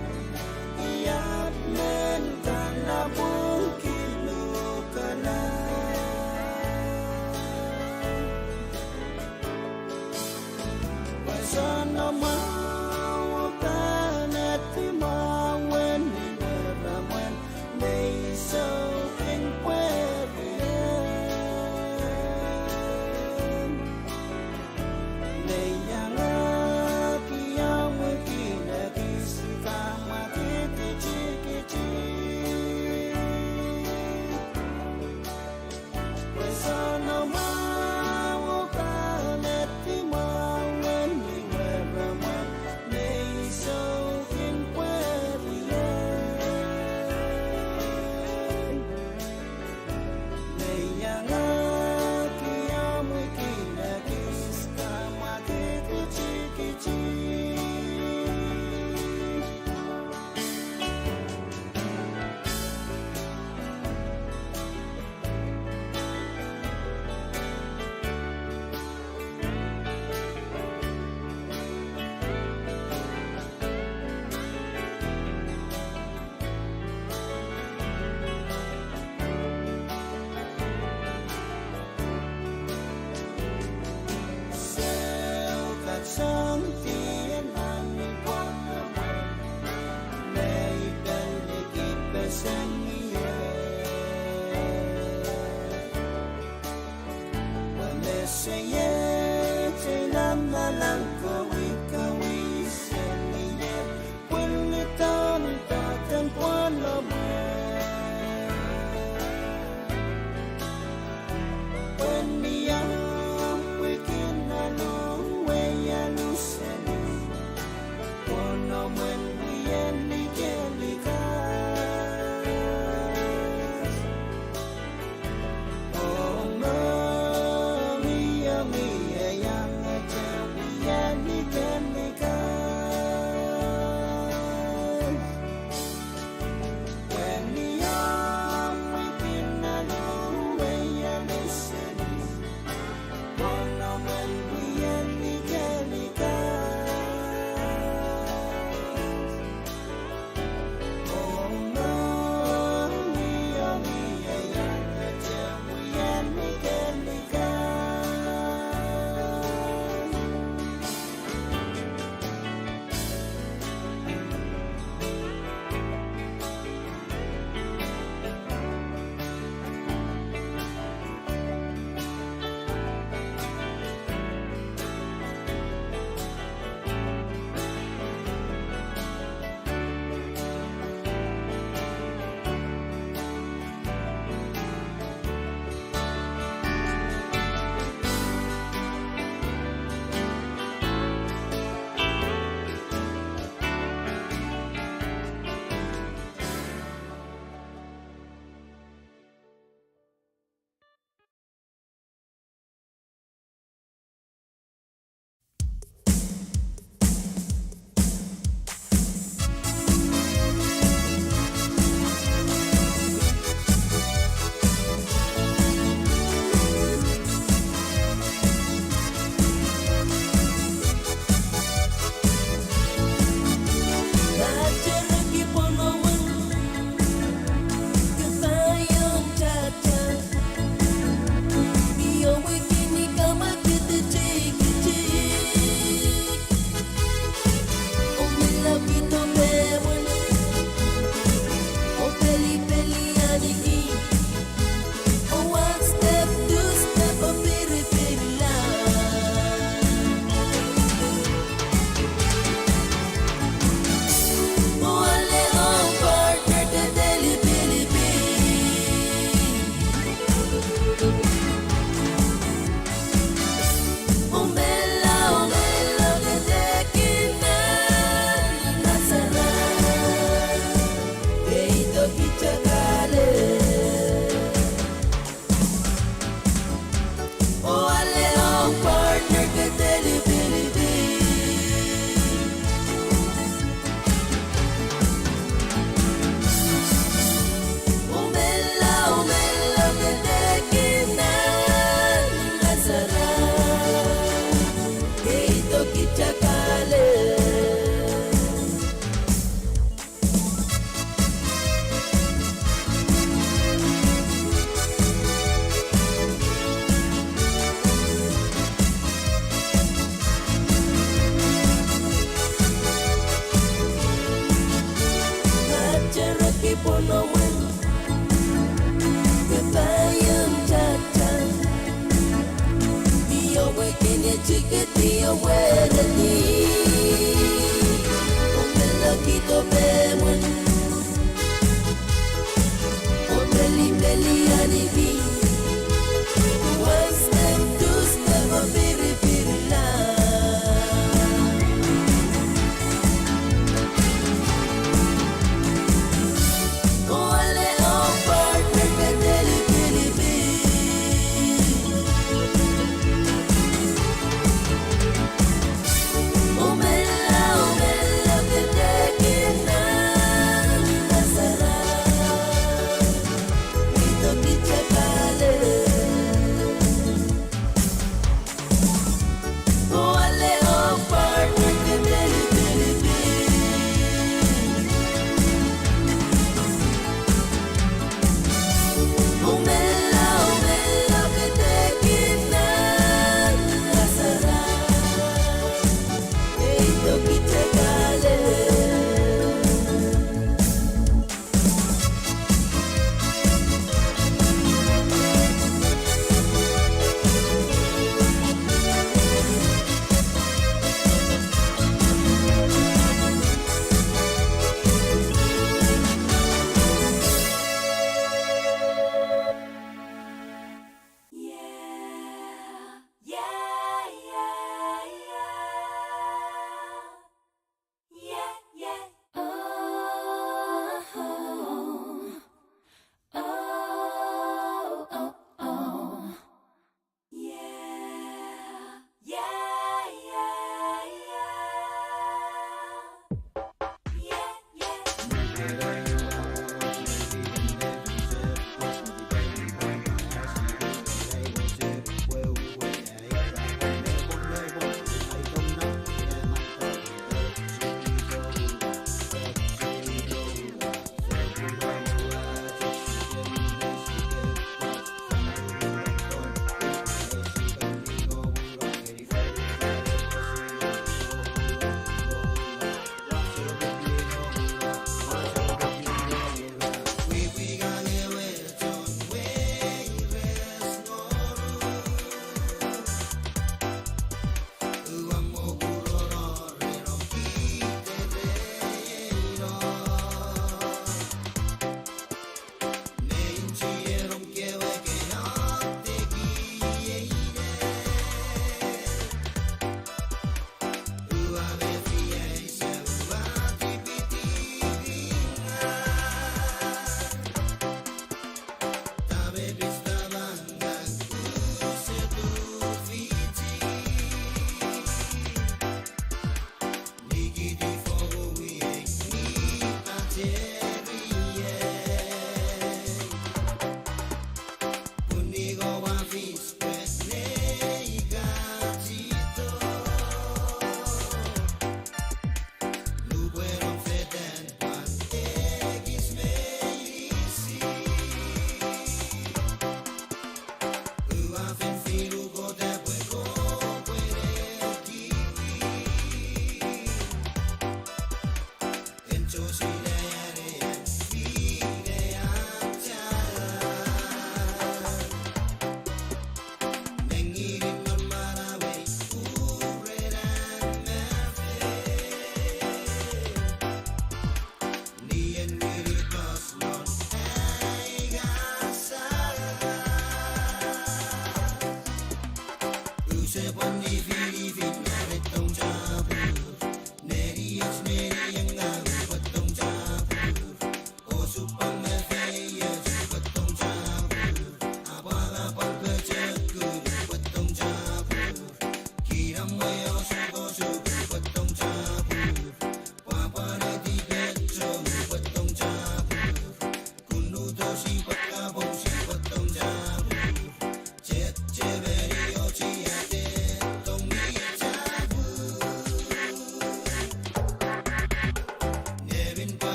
I ahpw men kanapwung kiluhkala. Pwe soanamwahu pahn edi mwahu en ni mehramwen me I sou kin pwehki ie. Me I iangahki ahmw wekila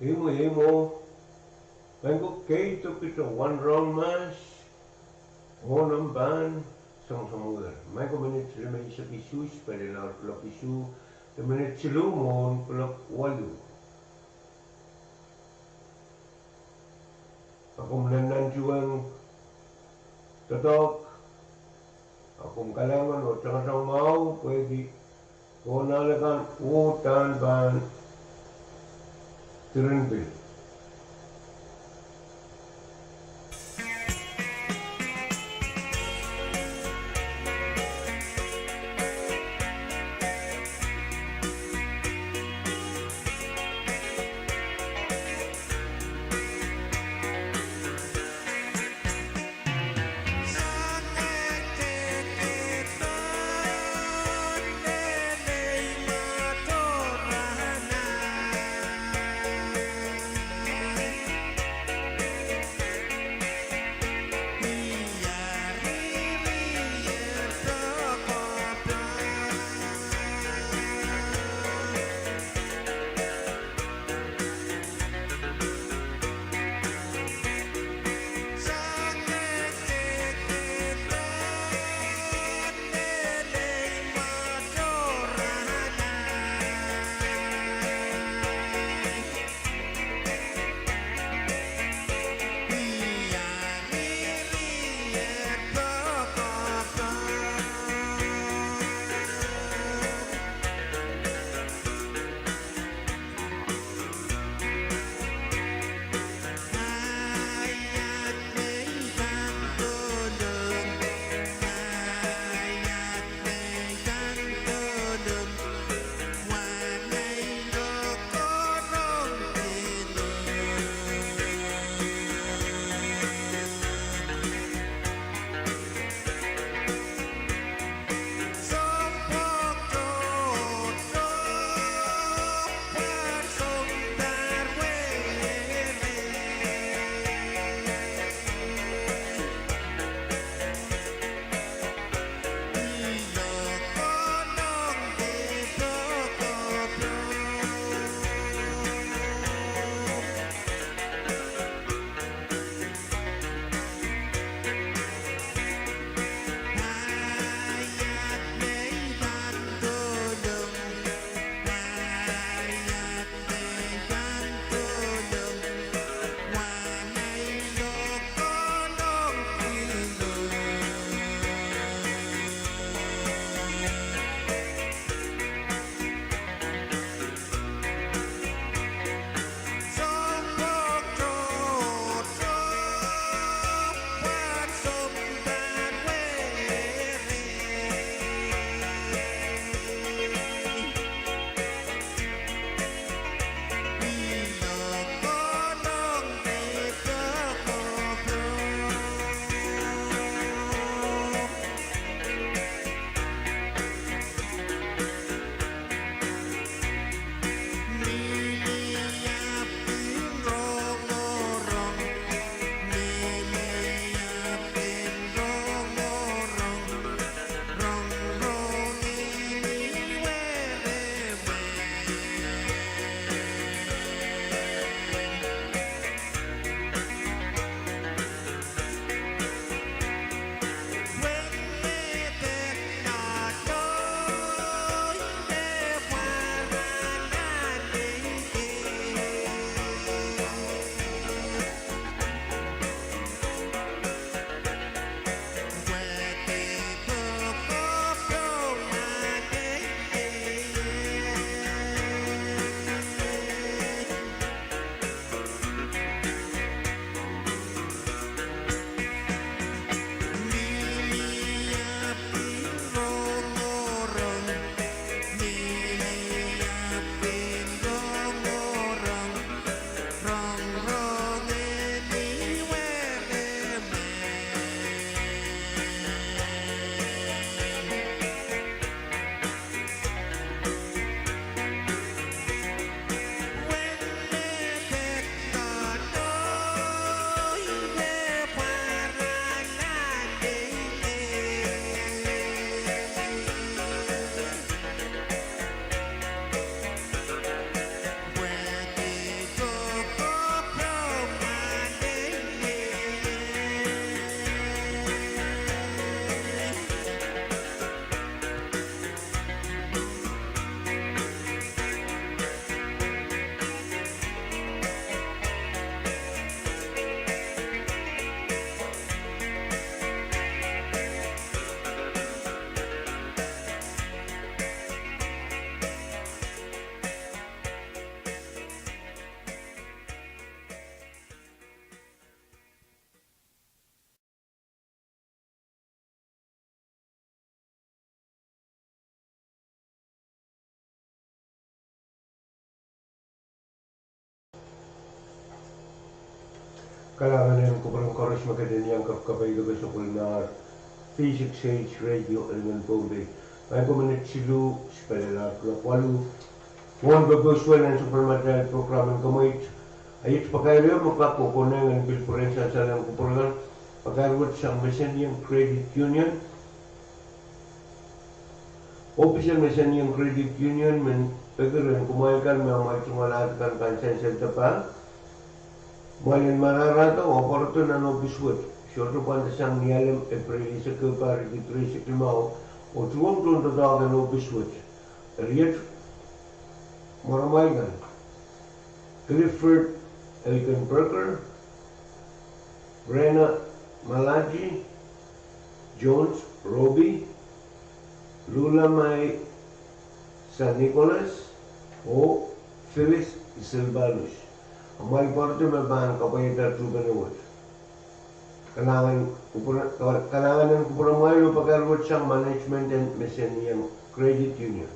Eimwo, eimwo, maing ko, keidokdo wan rohng mahs, mwohn omw pahn songosong wer. Maing ko, minit limeisek isuh, pali laud kuloak isuh, de minit siluh mwohn kuloak waluh. A komw nannantuweng doadoahk, a komw kalahngan oh tangatang mwahu pwehki kohnala kan uhdahn pahn diren pil. Kalahngan en kupwuren koaros me kin iang kapkapai de kesempwal nan three six eight Radio Eremen Pohnpei. Maing ko, minit siluh, spelel ahpw kuloak waluh. Mwohn pepeusuwen en sapwellimatail program en kemweit, a iet pakair ehu me kak kokonehng en pil pwurehng sansal en kupwuren pakair wet sang Mesenieng Credit Union. Ohpis en Mesenieng Credit Union men peki rehn kumwail kan me amwail tungoal aht kan kan sansal de pahn. Kumwail en mararahdo oh pwarodo nan ohpis wet. Sohte pwand sang Nialem, Epreil eisek ehu pahr riekid rieisek limau, oh tuhwong tohn doadoahk en ohpis wet. Eri iet mwaramwail kan: Clifford Elkenberger, Rena Malachi, Jones Roby, Lulamai San Nicolas, oh Phyllis Silvanus. Amwail pwarodo me pahn kapwaiada tuhpene wet. Kalahngan en kupwuramwail oh pakair wet sang management en Mesenieng Credit Union.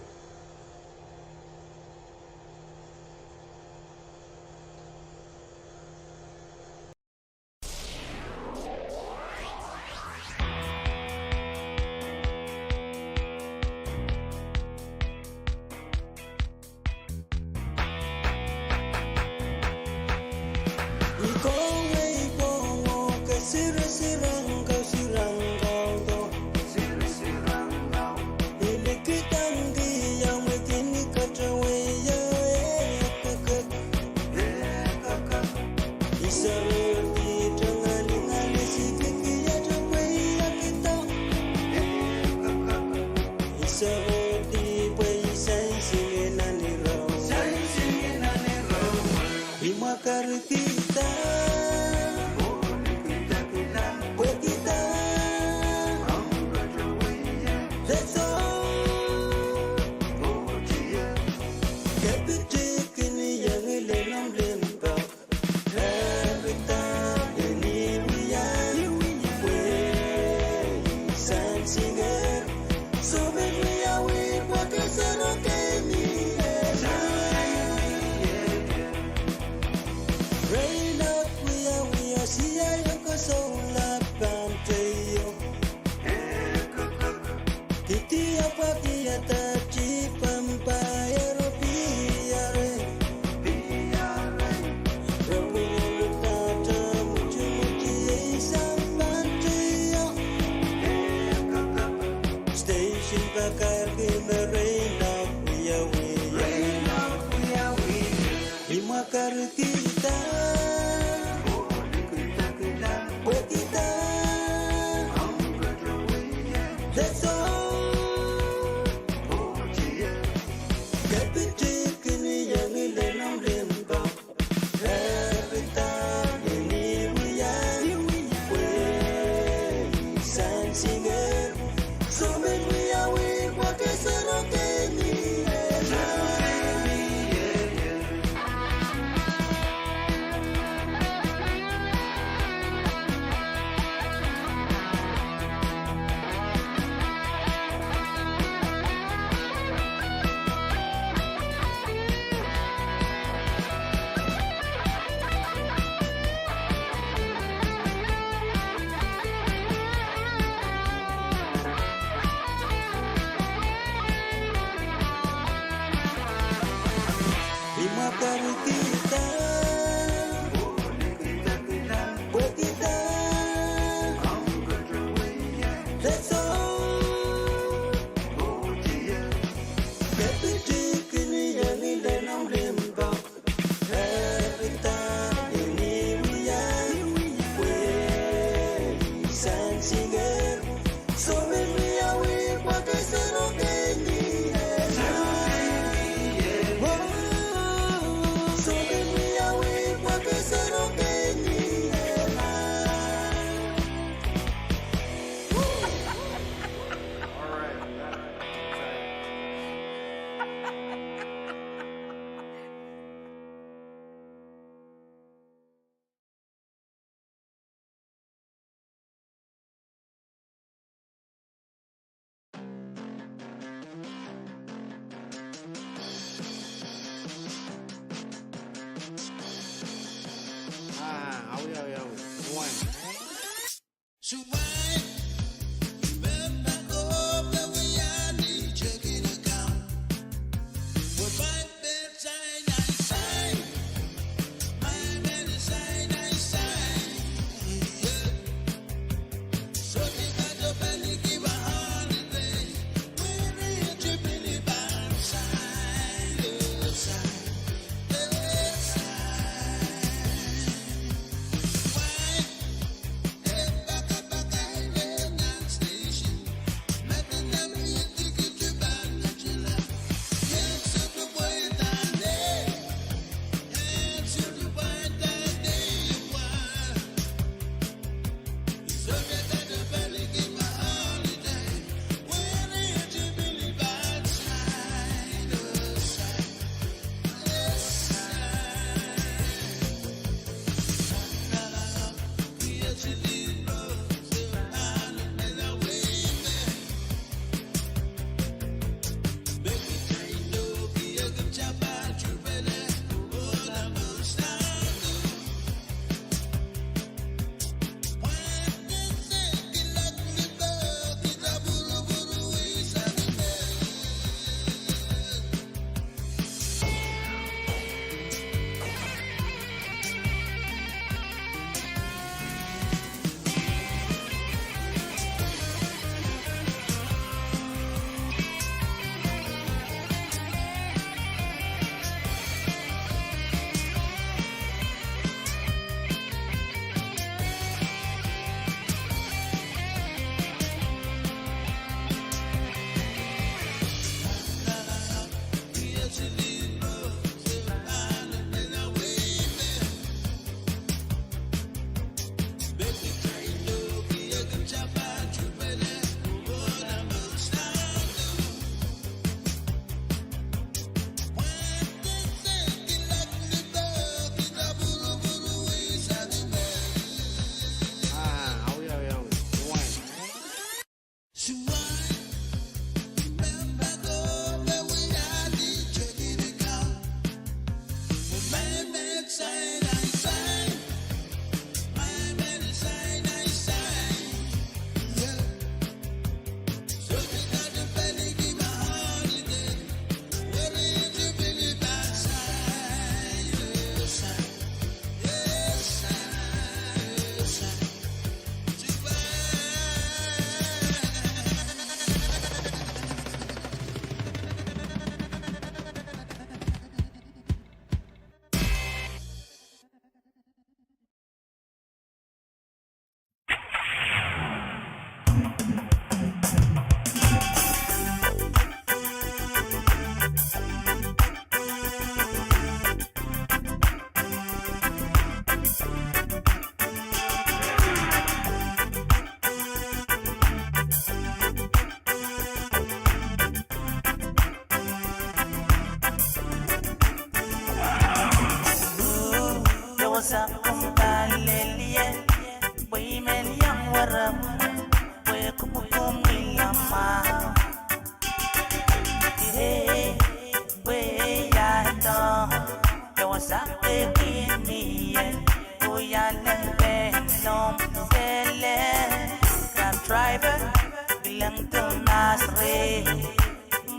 Mas re,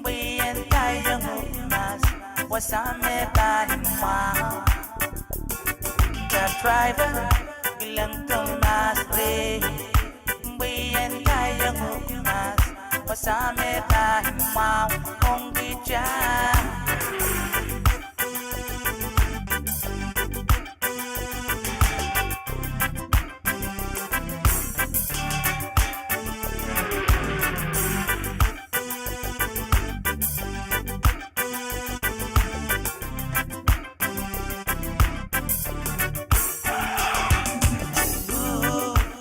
pwe ien daiong uhk mas, wasa me pahn mwahu. Cab driver, kilang Thomas re, pwe ien daiong uhk mas, wasa me pahn mwahu ong kita.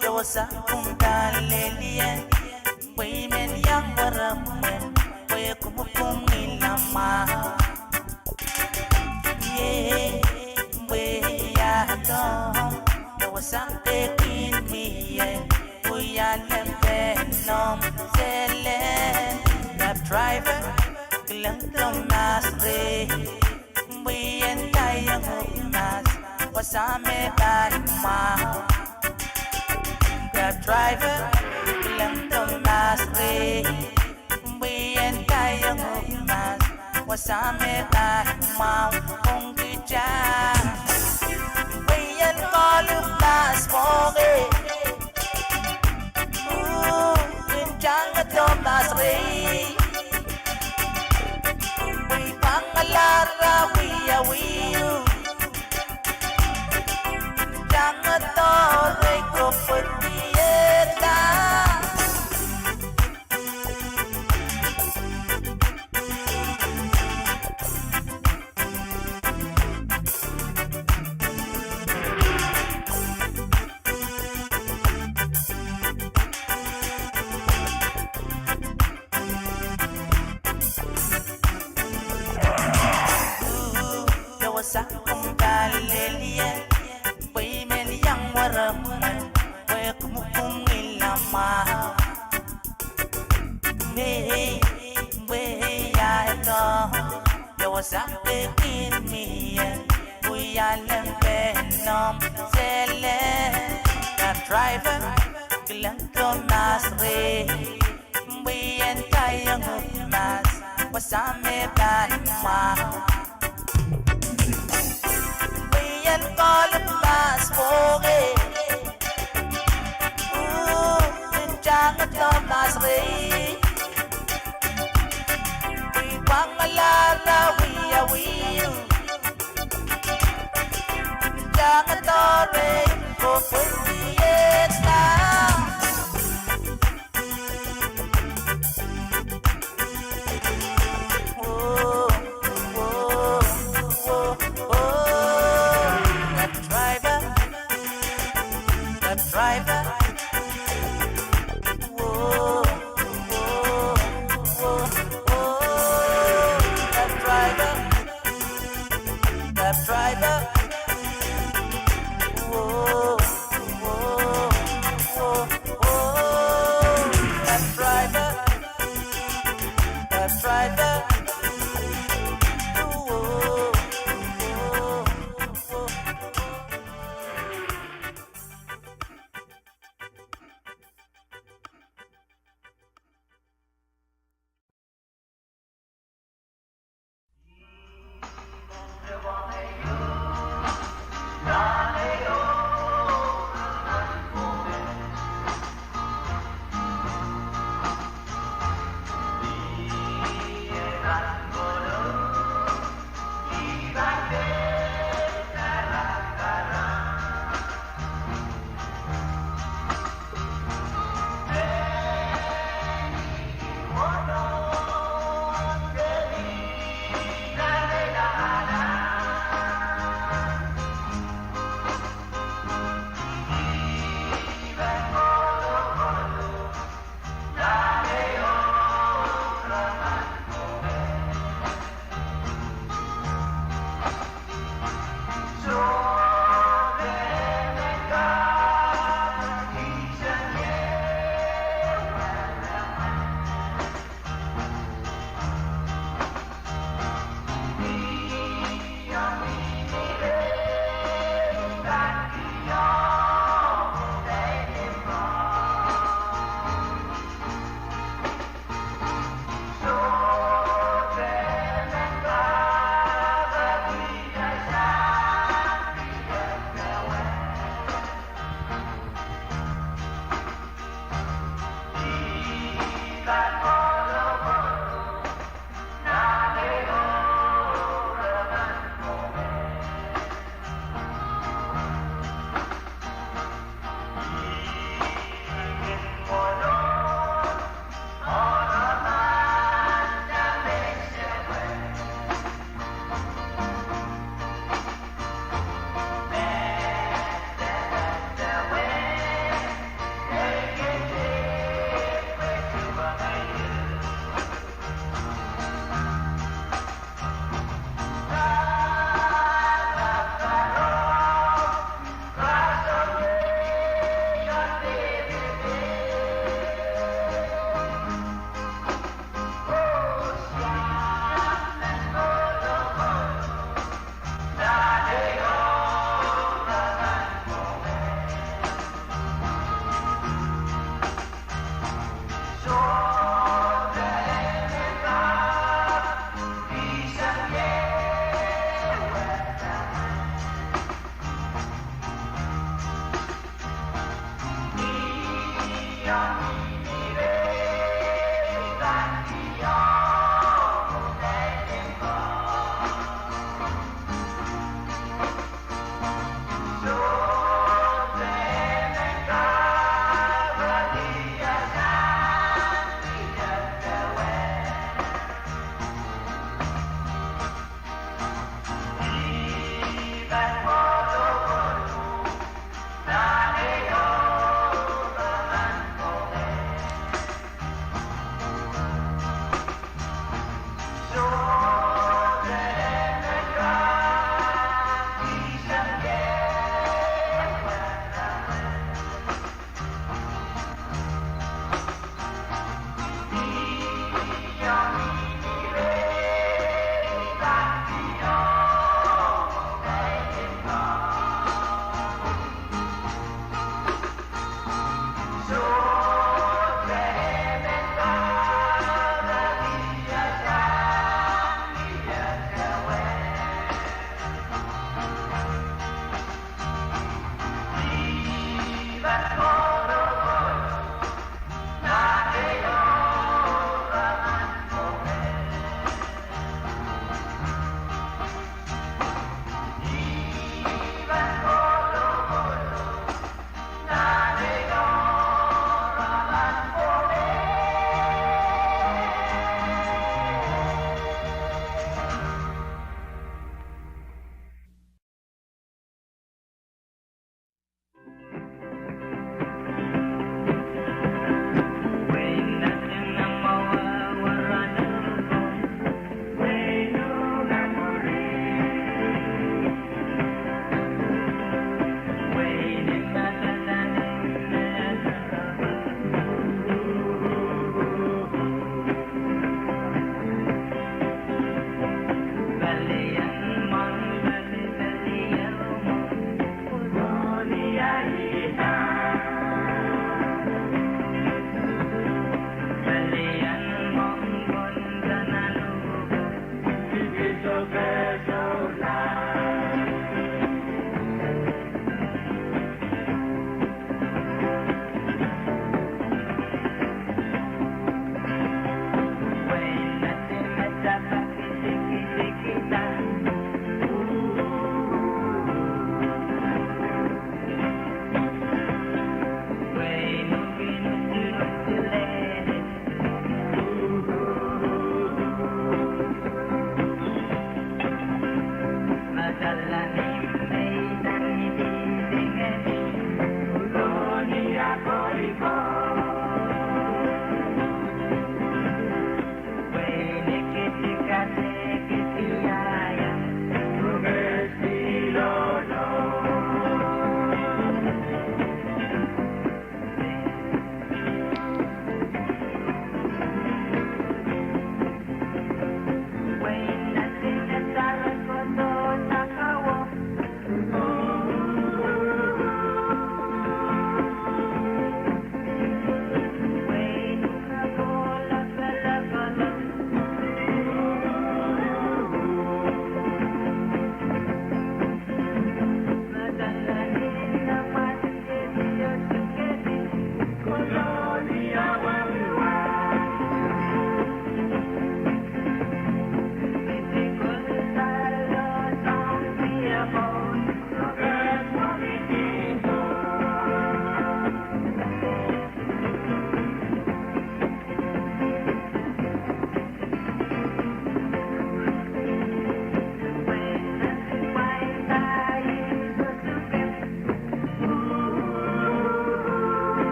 Ia wasa kumda lelien, pwe I men iang weremwen, pwe kumwkumwila mwahu. Iei, pwe ia doh, ia wasa pekin mie, pwe ia lempe noumw selen. Cab driver, kilang Thomas re, pwe ien daiong uhk mas, wasa me pahn mwahu. Cab driver, kilang Thomas re, pwe ien daiong uhk mas, wasa me pahn mwahu ong kita. Pwe ien kohl uhk mas mwohng e, uh, kin tangdo Thomas re, pwe I pangalahr wiawi uh, tangdo re, kopwediehda. Ia wasa kumda lelien, pwe I men iang weremwen, pwe kumwkumwila mwahu. Mei, pwe ia doh, ia wasa pekin mie, pwe ia lempe noumw selen. Cab driver, kilang Thomas re, pwe ien daiong uhk mas, wasa me pahn mwahu. Pwe ien kohl uhk mas mwohng e, uh, kin tangdo Thomas re, pwe I pangalahr wiawi uh, tangdo re, kopwediehda. Whoa, whoa, whoa, whoa. Cab driver, cab driver. Whoa, whoa, whoa, whoa. Cab driver, cab driver. Whoa, whoa, whoa, whoa. Cab driver, cab driver. Whoa, whoa, whoa.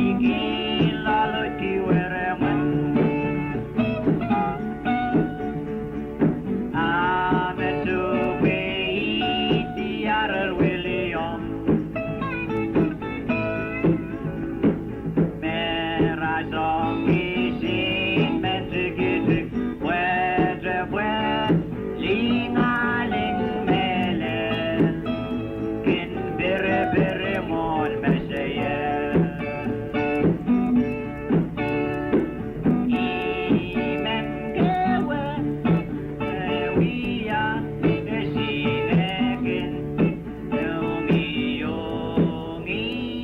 Ki loalokihwei rehmw, a me sohpeiong ih diar wiliong. Me rasong kisin men tikitik pwehte pwe lingaling mehlel kin pirepire mwohn meseier. Ih men kewe, e wia, e sinekin, e ong ih, ong ih.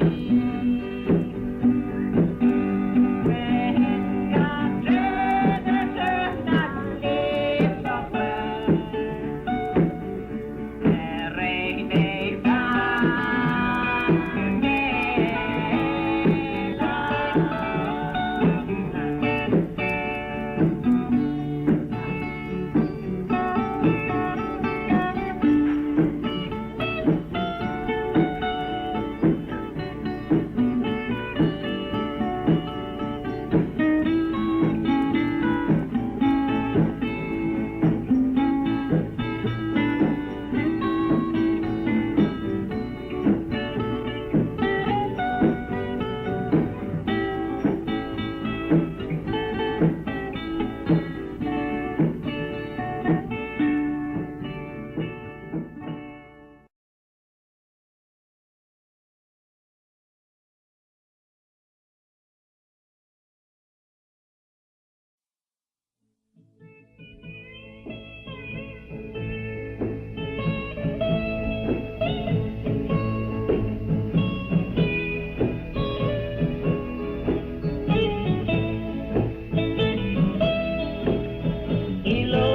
Ilo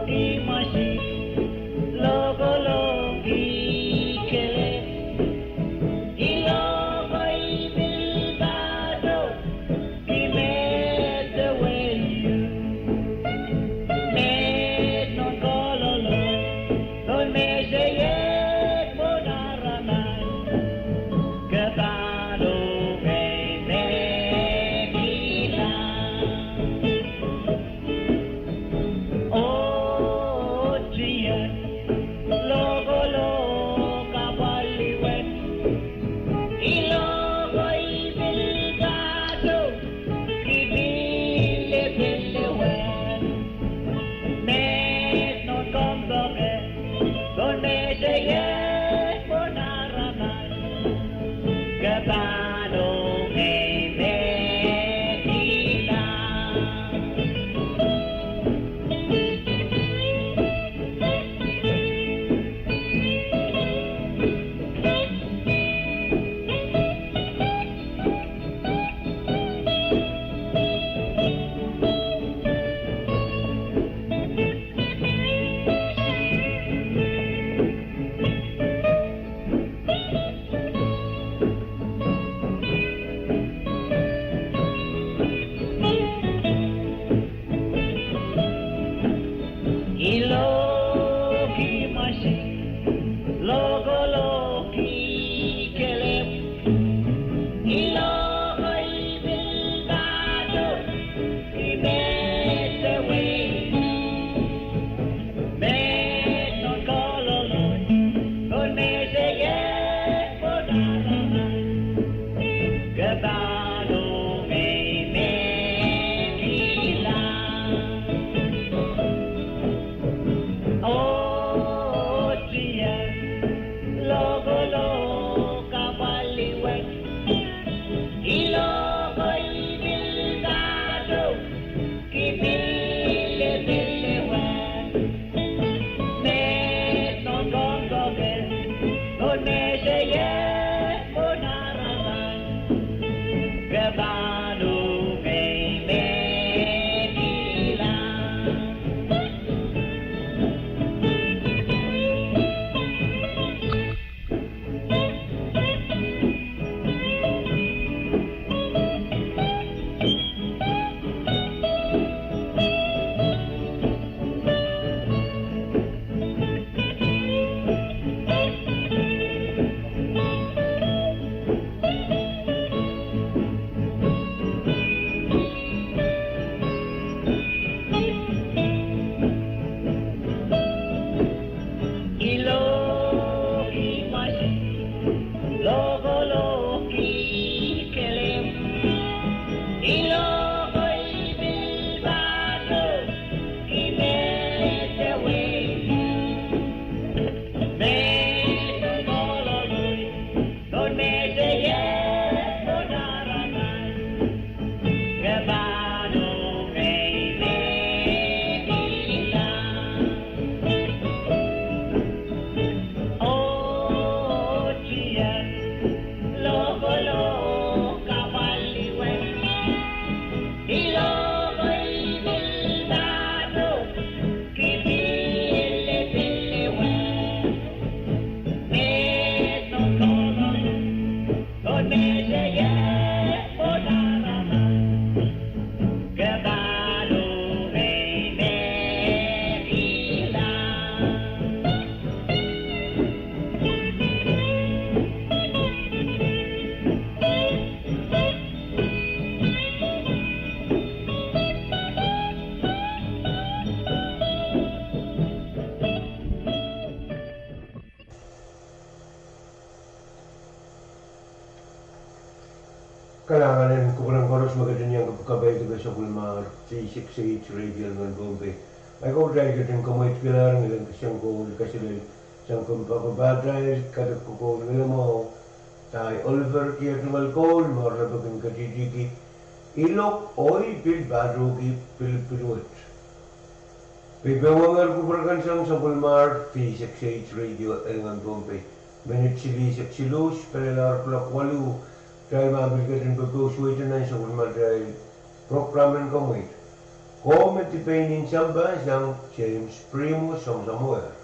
ki masi lokolok ki kelehpw, ilo koi pil pahtou ki mehte wehio. Meid nohn Kololo, nohn Meseiet mwohn aramas, ke pahn ong ei me kihla. Oh, tiahk lokolok apwal wet, ilo koi pil pahtou ki pil lepel wet. Meid nohn Kompoake, nohn Meseiet mwohn aramas, ke pahn ong ei me kihla. Ilo ki masi lokolok ki kelehpw, ilo koi pil pahtou ki mehte wehio. Meid nohn Kololo, nohn Meseiet mwohn aramas, ke pahn ong ei me kihla. Oh, tiahk lokolok apwal wet, ilo koi pil pahtou ki pil lepel wet. Meid nohn Kompoake, nohn Meseiet mwohn aramas, ke pahn ong ei me kihla. Kupwuren koaros me ketin iang kapai, kapaikada sapwellimatail V six eight Radio Lingan Pohnpei. Ahi ko, kitail ketin kamweidkilahr ngilen kisehn koul kaselel sang kompoake pahtail, kadek kokoul ngilen mwahu, Dai Oliver Kier Tungoal Koul, me re lepin ketihtihki Ilok oh I pil pahtohki pilipil wet. Peipein wiewiawi kupwuren sang sapwellimatail V six eight Radio Lingan Pohnpei. Minit silihsek siluh, pelelahr kuloak waluh, kitail pahn pil ketin pepeu suweite nan sapwellimatail program en kamweid. Kowe me dipen sampah sang James Primus Samsamuer.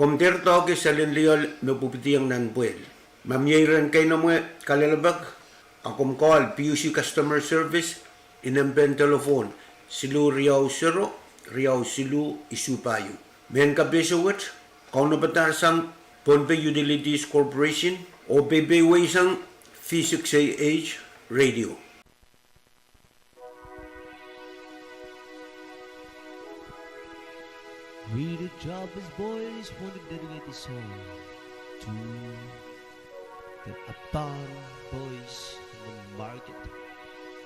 Komw dehr doahke selin lioal me pwupwidiong nan pwehl. Ma mie iren keinemwe kalelapak, a komw call P U C Customer Service, inempehn telephone siluh riau sero, riau siluh isuh pahieu. Mehn kapehse wet, kaunopada sang Pohnpei Utilities Corporation, oh peipeiweisang V six A H Radio. We the Jobless Boys want to dedicate this song to the Apar Boys and the Market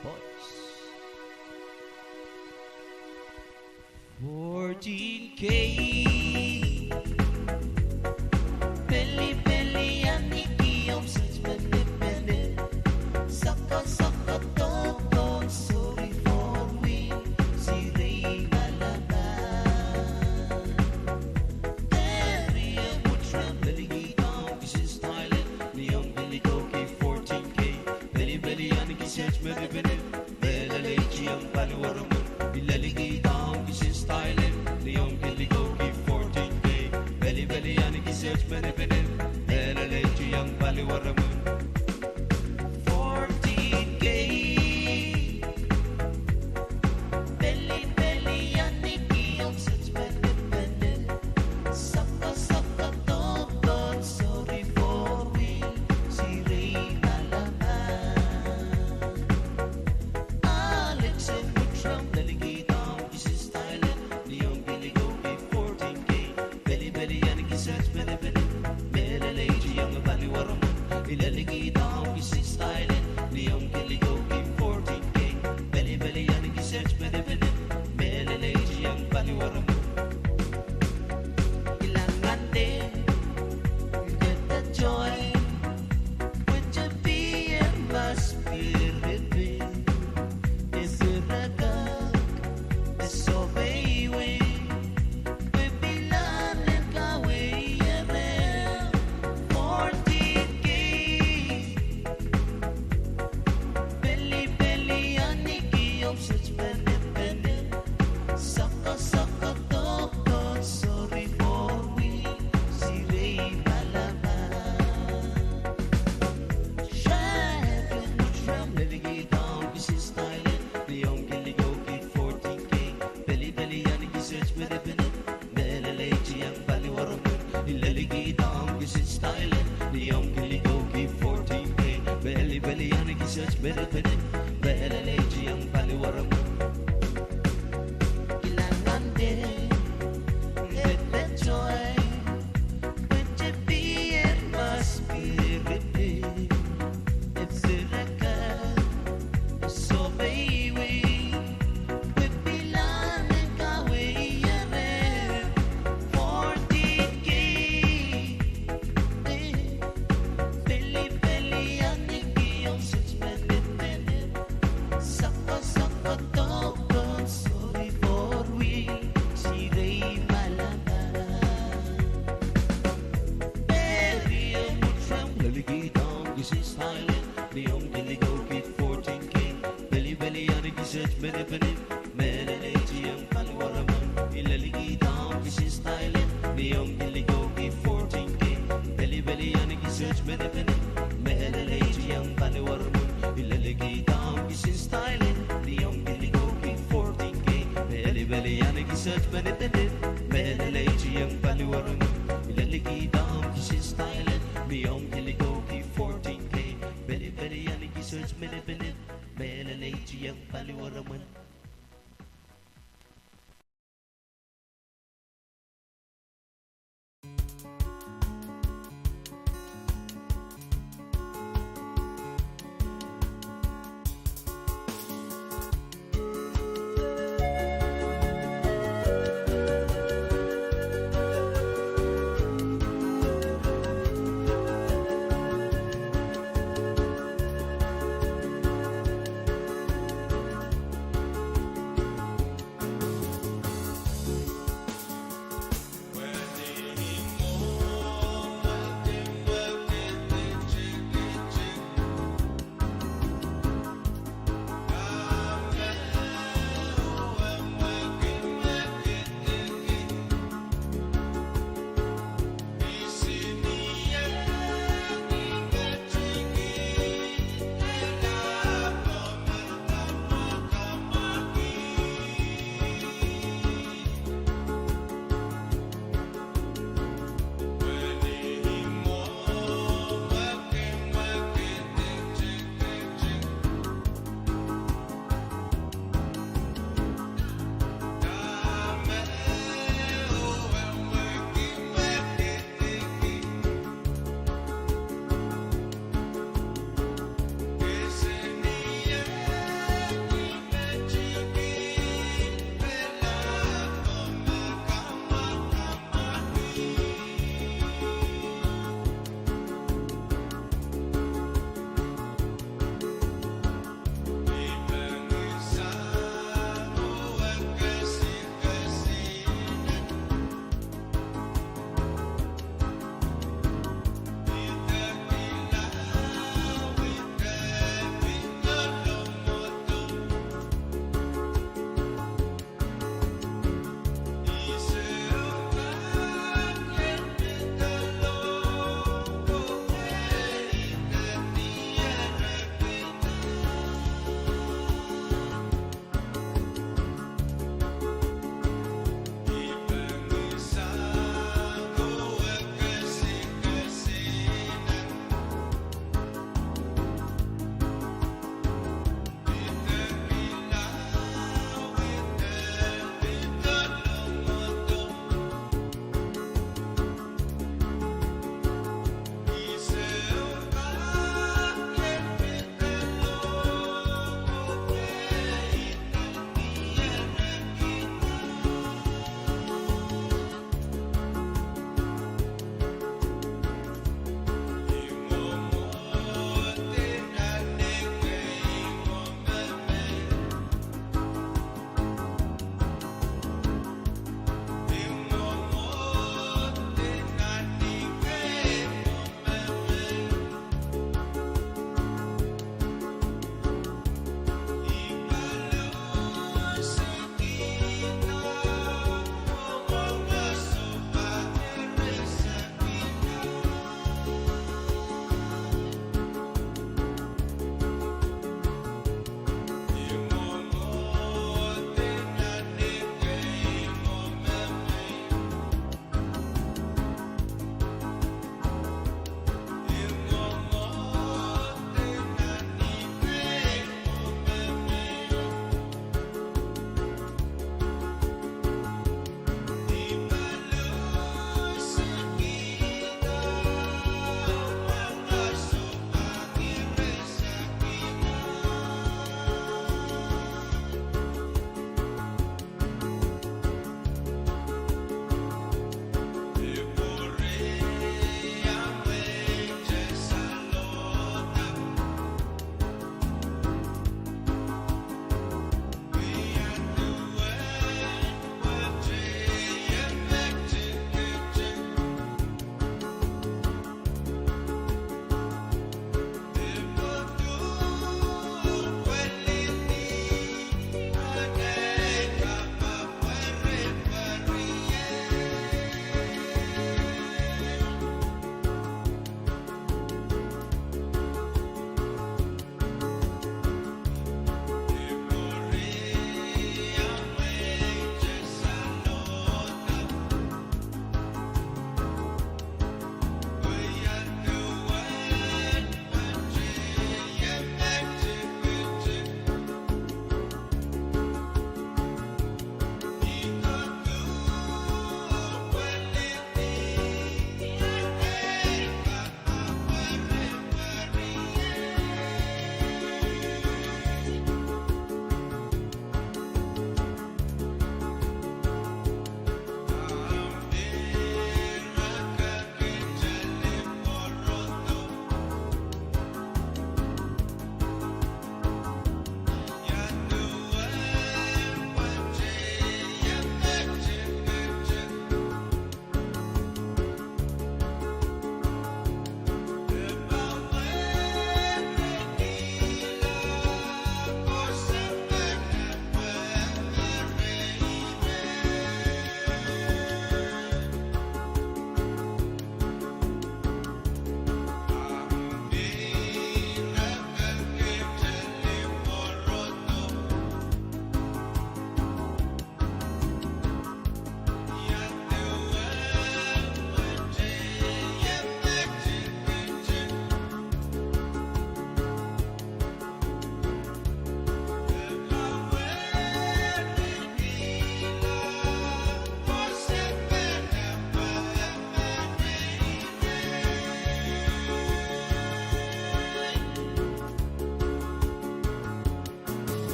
Boys. Fourteen K. Peli peli ahneki omw sils penepene. Saka saka tohto, sori four wheel, sirei malama. Teri e mutram leliki down, kisin style, ni omw kilikou ki fourteen K. Peli peli ahneki sils penepene. Mehlel ehu iang paliwaromw. I leliki down kisin style, ni omw kilikou ki fourteen K. Peli peli ahneki sils penepene. Mehlel ehu iang paliwaromw. Fourteen K. Peli peli ahneki omw sils penepene. Saka saka tohto, sori four wheel, sirei malama. Alex e mutram leliki down kisin style, ni omw kilikou ki fourteen K. Peli peli ahneki sils penepene. Mehlel ehu iang paliwaromw. I leliki down kisin style, ni omw kilikou ki fourteen K. Peli peli ahneki sils penepene. Mehlel ehu iang paliwaromw. Kilang ande, get the joy. Pwe te pil mas piripi, isirakak, isohpeiwei, pwe pilahnehn kaweiere, fourteen K. Peli peli ahneki omw sils penepene. Saka saka tohto, sori four wheel, sirei malama. Share e mutram leliki down kisin style, ni omw kilikou ki fourteen K. Peli peli ahneki sils penepene. Mehlel ehu iang paliwaromw. I leliki down kisin style, ni omw kilikou ki fourteen K. Peli peli ahneki sils penepene. Mehlel ehu iang paliwaromw. Kilang ande, get the joy. Pwe te pil mas piripi, isirakak, isohpeiwei, pwe pilahnehn kaweiere, fourteen K. Peli peli ahneki omw sils penepene. Saka saka tohto, sori four wheel, sirei malama. Teri e mutram leliki down kisin style, ni omw kilikou ki fourteen K. Peli peli ahneki sils penepene. Mehlel ehu iang paliwaromw. I leliki down kisin style, ni omw kilikou ki fourteen K. Peli peli ahneki sils penepene. Mehlel ehu iang paliwaromw. I leliki down kisin style, ni omw kilikou ki fourteen K. Peli peli ahneki sils penepene. Mehlel ehu iang paliwaromw. I leliki down kisin style, ni omw kilikou ki fourteen K. Peli peli ahneki sils penepene. Mehlel ehu iang paliwaromw.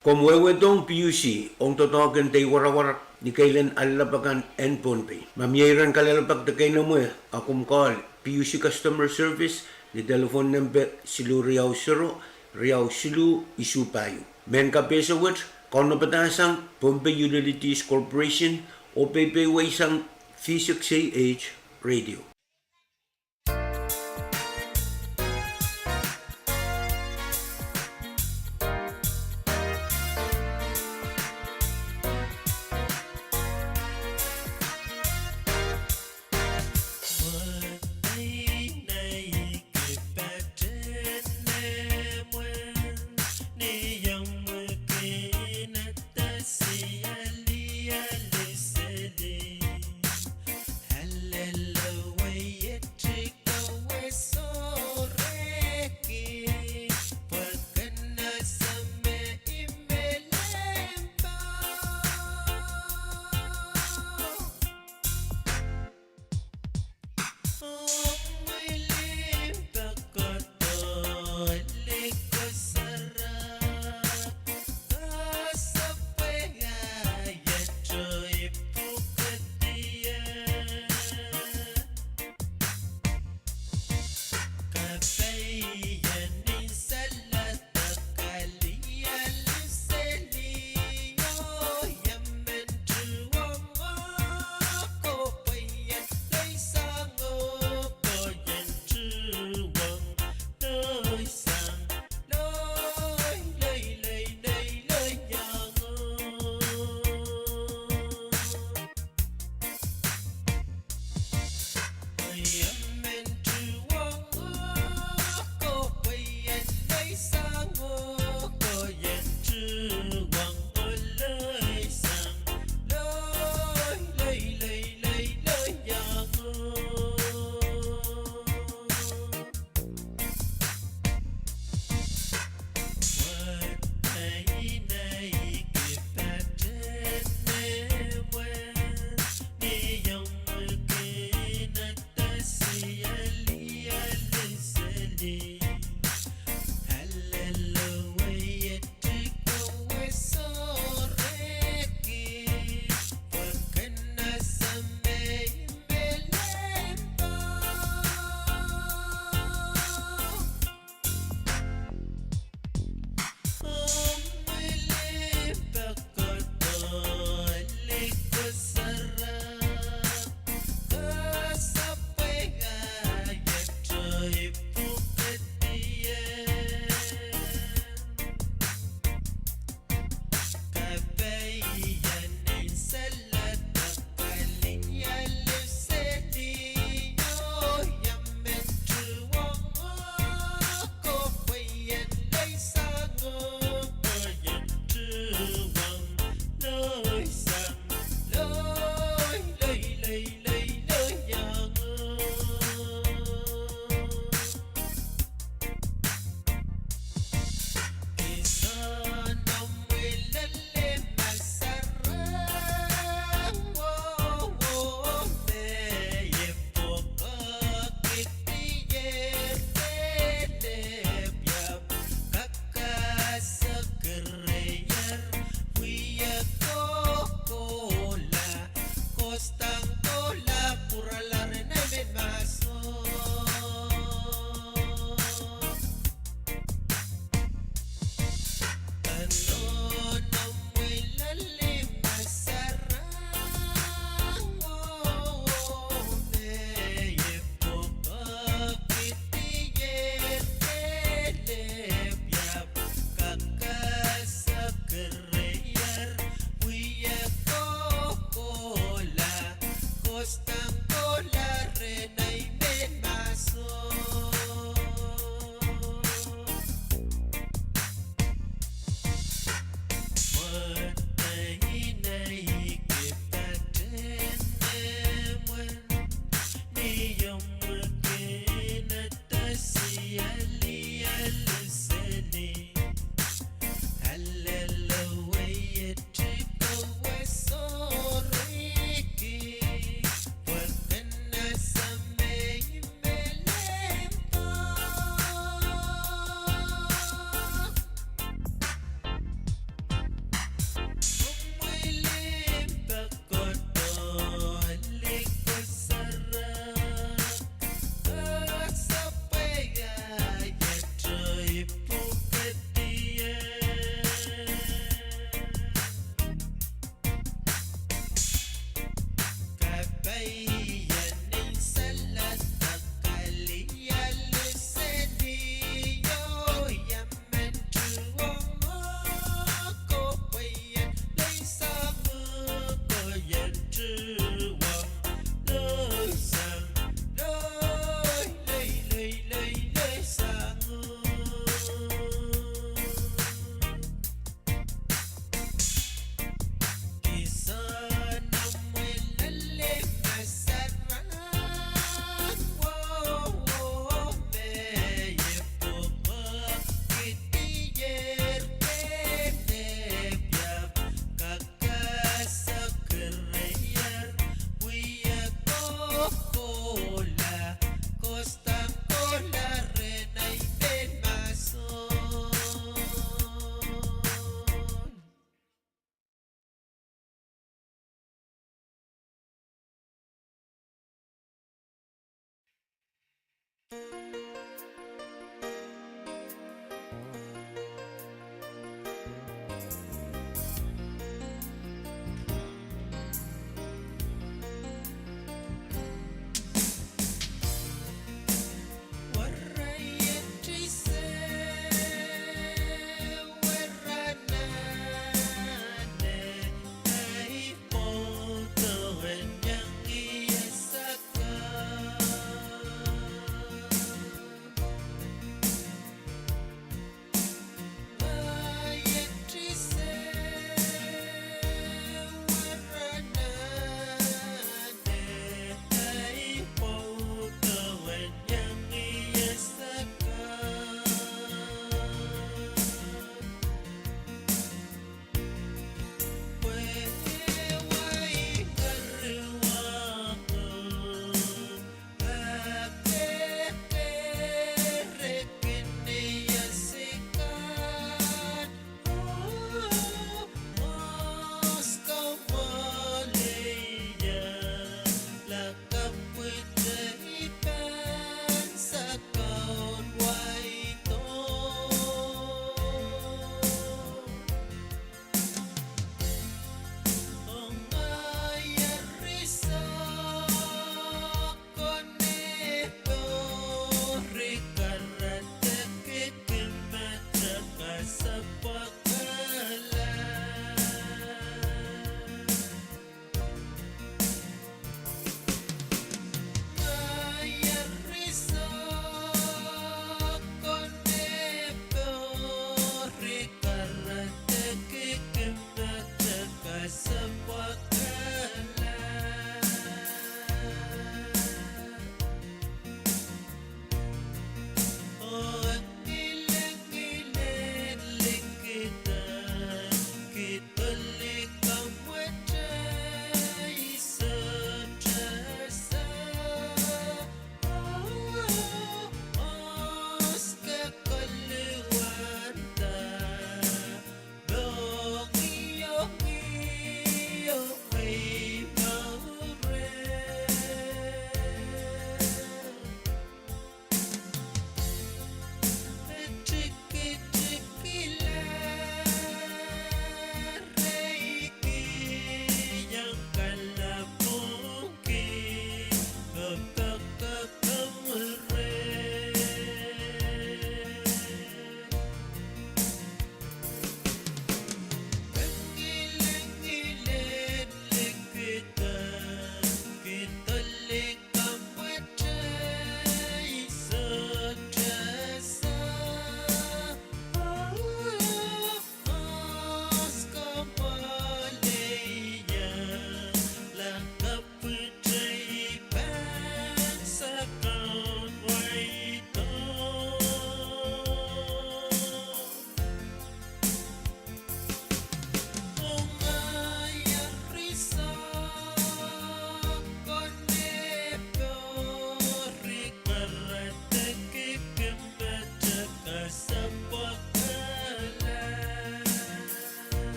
Komw wehwehdohng PUC ong doadoahk en dei warawar ni keilen alap akan en Pohnpei. Ma mie iren kalelapak de keinemwe, a komw call PUC Customer Service ni telephone nempe siluh riau sero, riau siluh isuh pahieu. Mehn kapehse wet kaunopada sang Pohnpei Utilities Corporation oh peipeisang V six A H radio.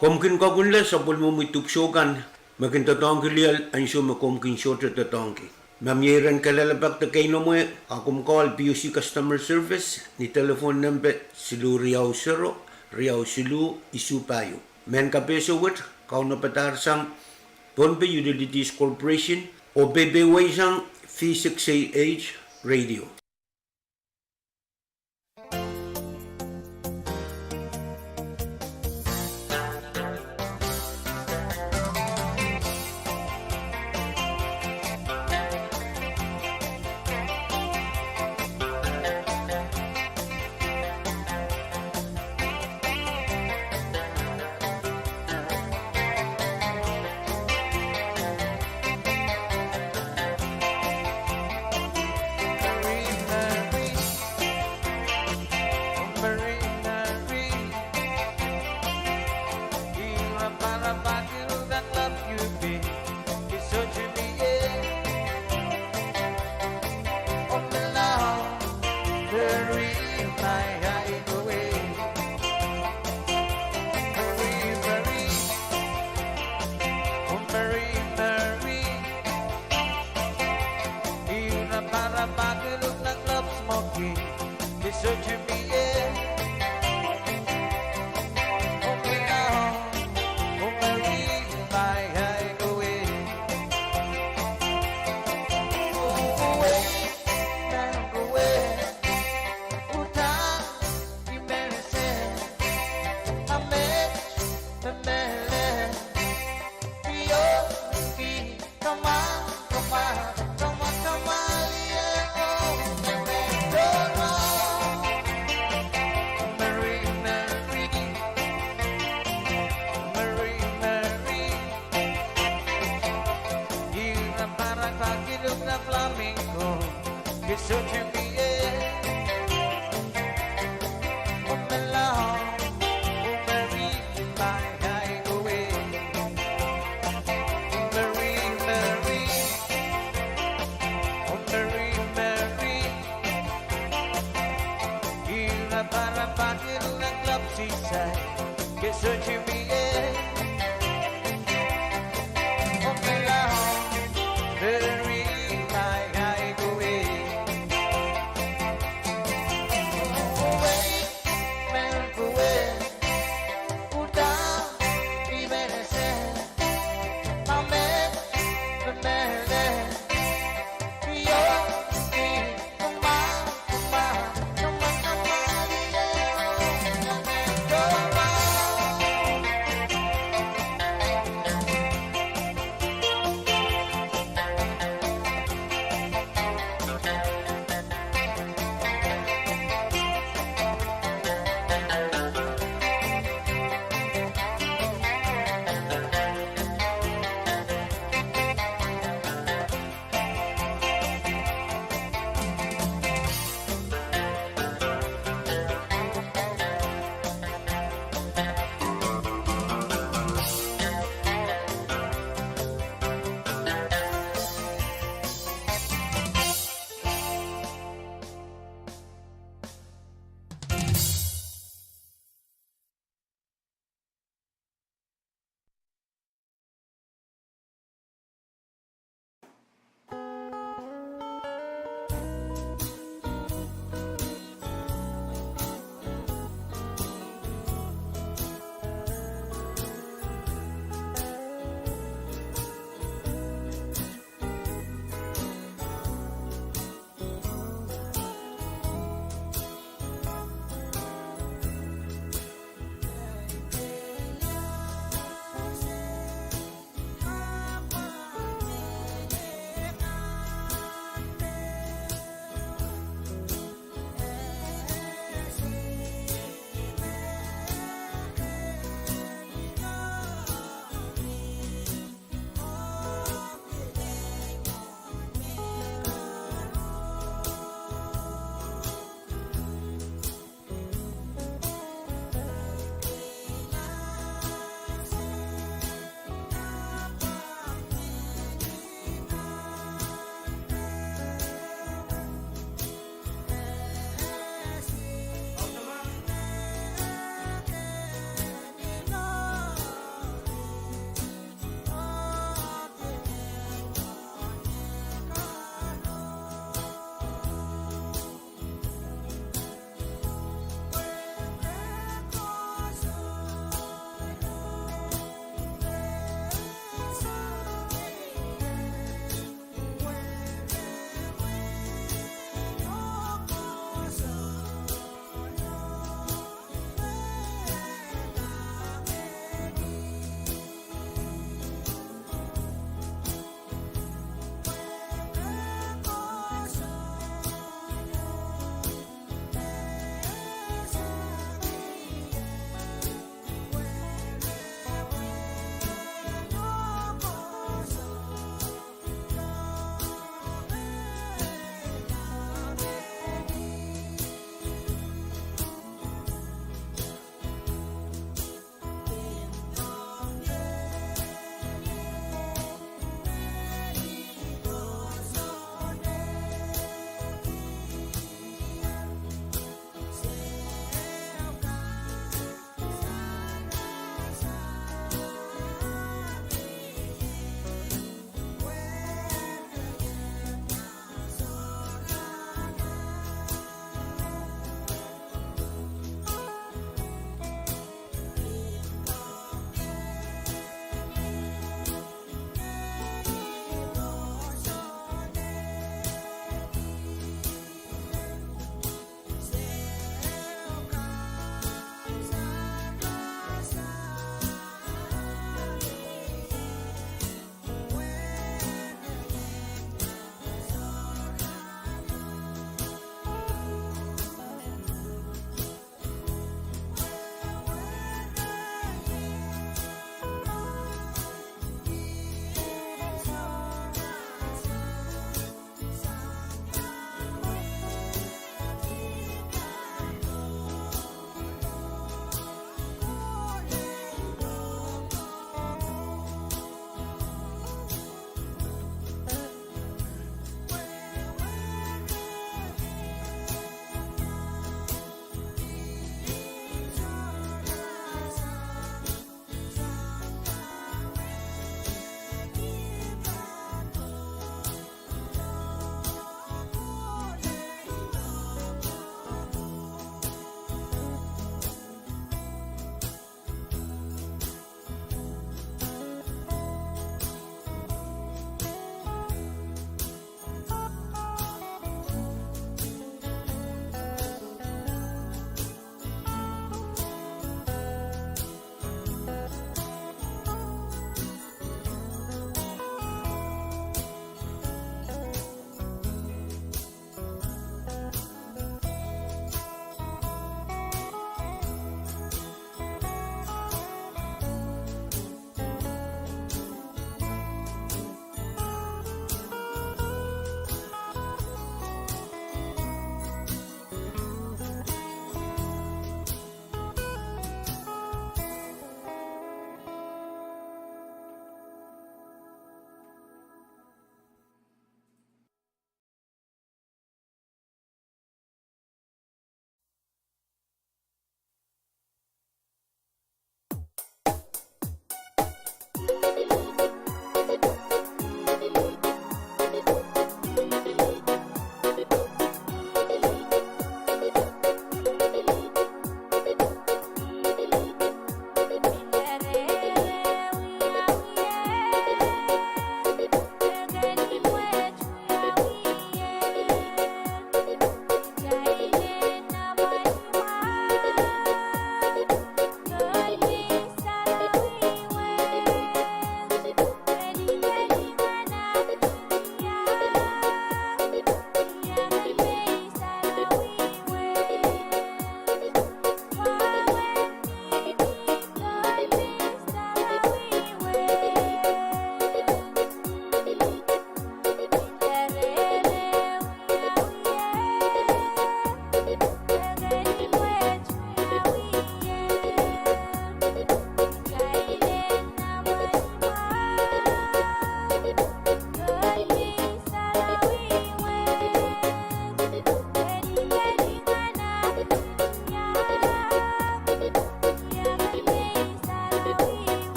Komw kin kakunla sapwellimomwi dipwisou kan me kin doadoahngki lioal ansou me komw kin sohte doadoahngki. Ma mie iren kalelapak de keinemwe, a komw call P U C Customer Service ni telephone nempe siluh riau sero, riau siluh, isuh pahieu. Mehn kapehse wet, kaunopadahr sang Pohnpei Utilities Corporation, oh peipeieisang V six A H Radio. Meri, Meri, oh Meri, Meri, ih raparapahki luknang lap smoki, ke sohte mie. Oh Meri, oh Meri, pai ai kowe. Oh, oh, oh, oh, oh, Meri, Meri, ih raparapahki luknang flamingo, ke sohte mie. Oh Meri, oh Meri, pai ai kowe. Meri, Meri, oh Meri, Meri, ih raparapahki luknang lap sisai, ke sohte mie. Oh Meri, Meri, pai ai kowe.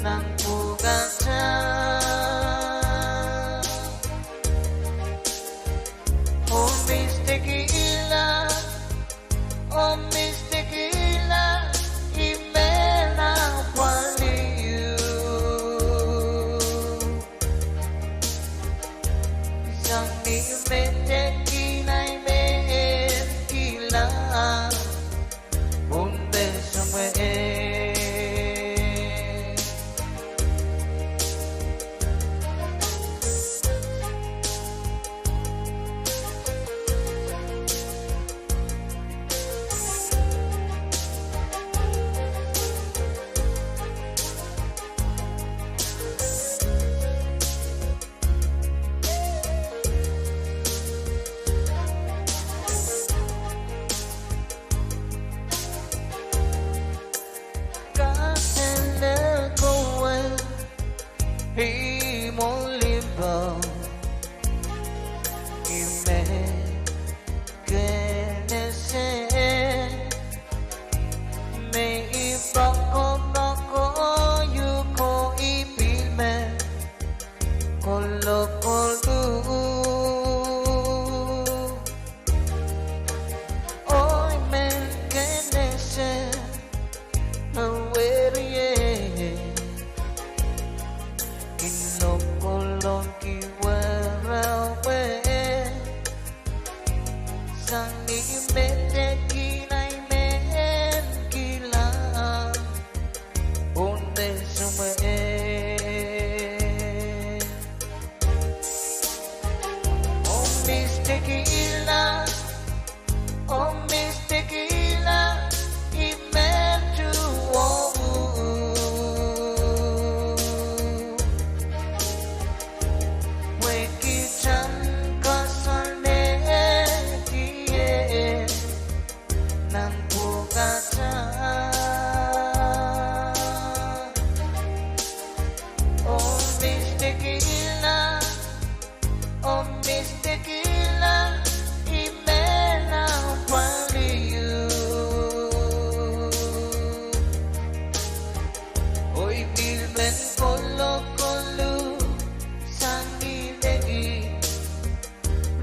nan pwukat. Oh mistekihla, oh mistekihla, I men apwalih. Sang ni mehteikin ahi mehn kilang, oh menseng me e Kaselel kowe, I mwo limpoak, I men kenese. Me I poakopoakohng uhk oh I pil men kolokol uhk. Oh I men kenese, me weriei kin lokolongki wehwehwe. Sang ni mehteikin ahi mehn kilang, oh menseng me e. Oh mistekihla, oh mistekihla, I men tuhwong uhk. Pwehki tan koasoanehdi ie nan pwukat. Oh mistekihla, oh mistekihla, I men apwalih. Oh I pil men kolokol uhk, sang ni leki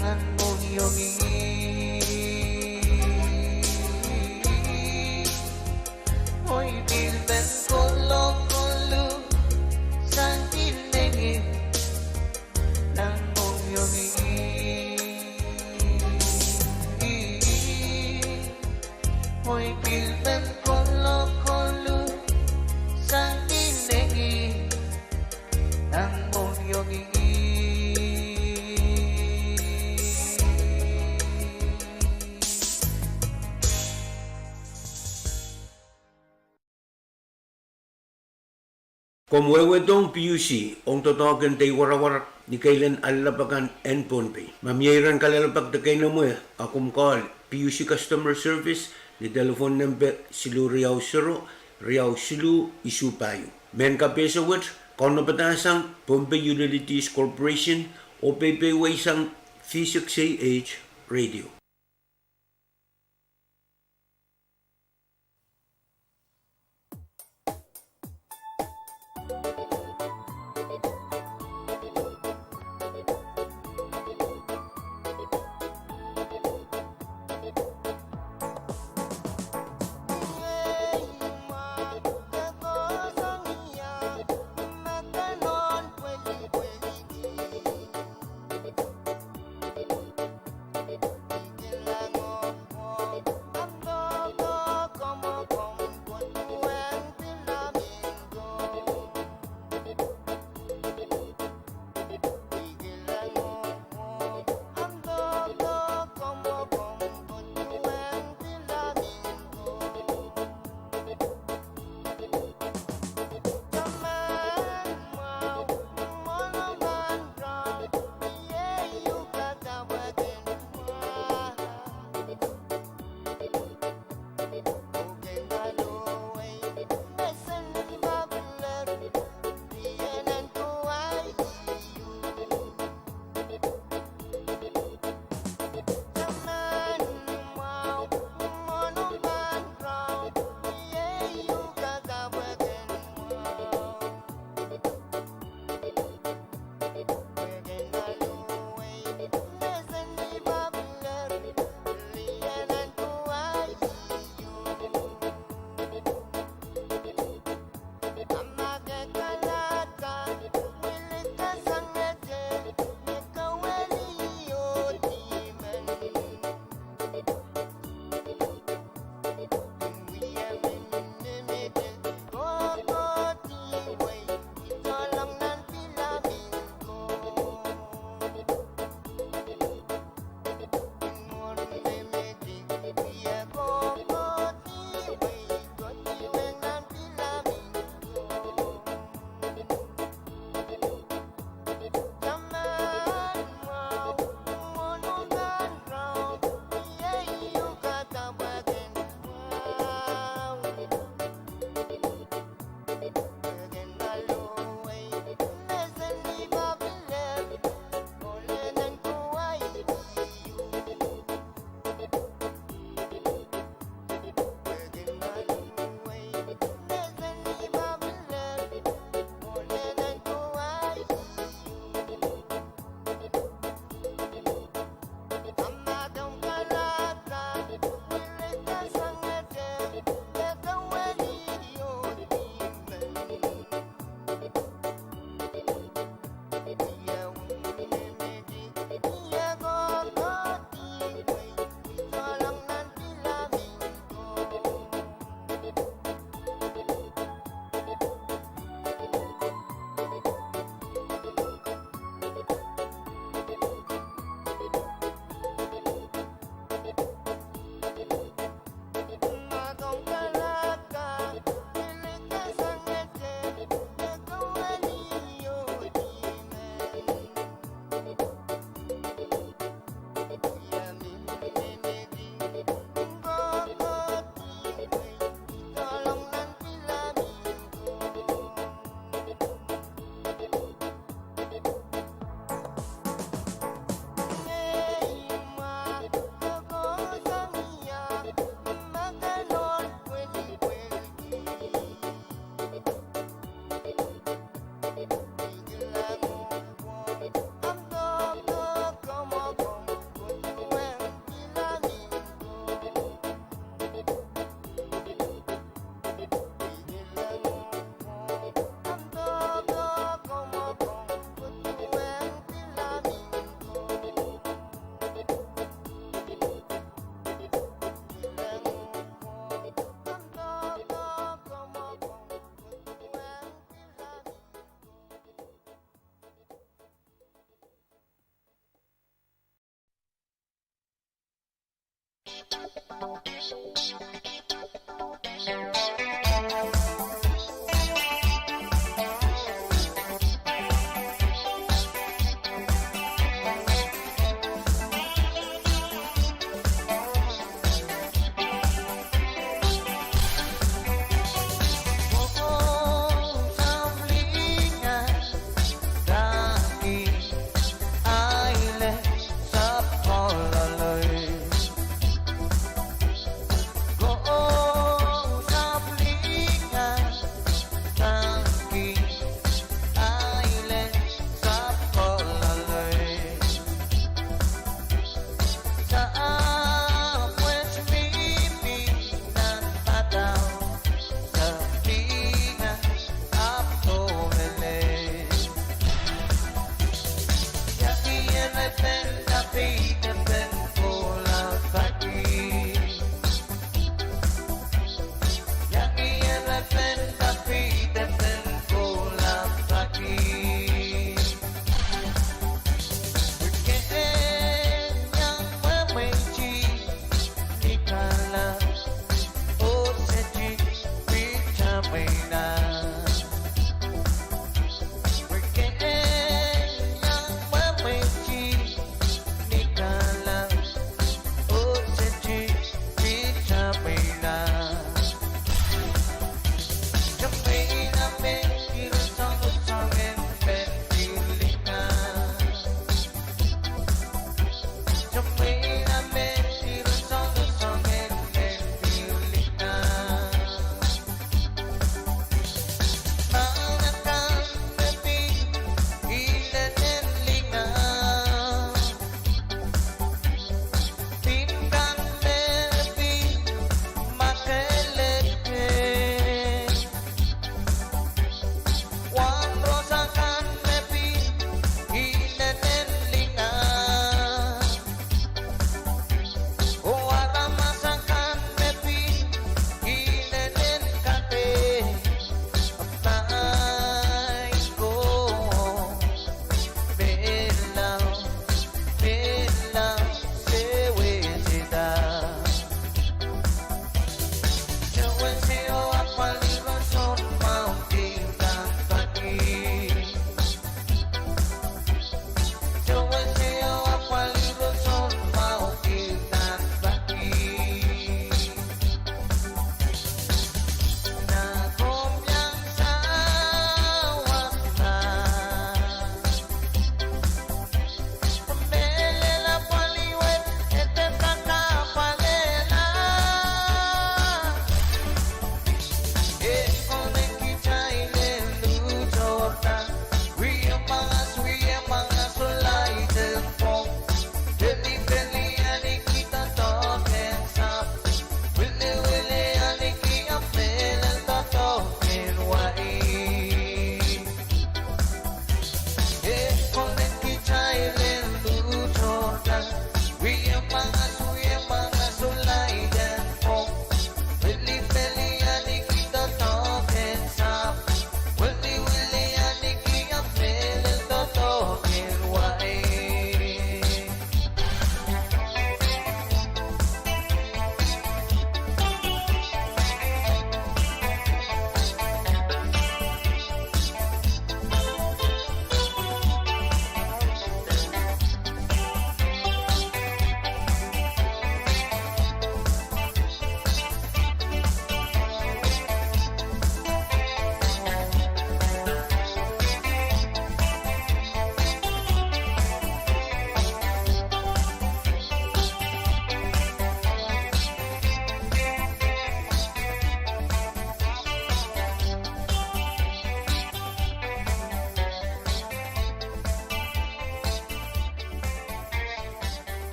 nan mohngiong ih. Oh I pil men kolokol uhk, sang ni leki nan mohngiong ih. Oh I pil men kolokol uhk, sang ni leki nan mohngiong ih. Komw wehwehdohng PUC ong doadoahk en dei warawar ni keilen alap akan en Pohnpei. Ma mie iren kalelapak de keinemwe, a komw call PUC Customer Service ni telephone nempe siluh riau sero, riau siluh isuh pahieu. Mehn kapehse wet kaunopada sang Pohnpei Utilities Corporation oh peipeweisang V six A H Radio.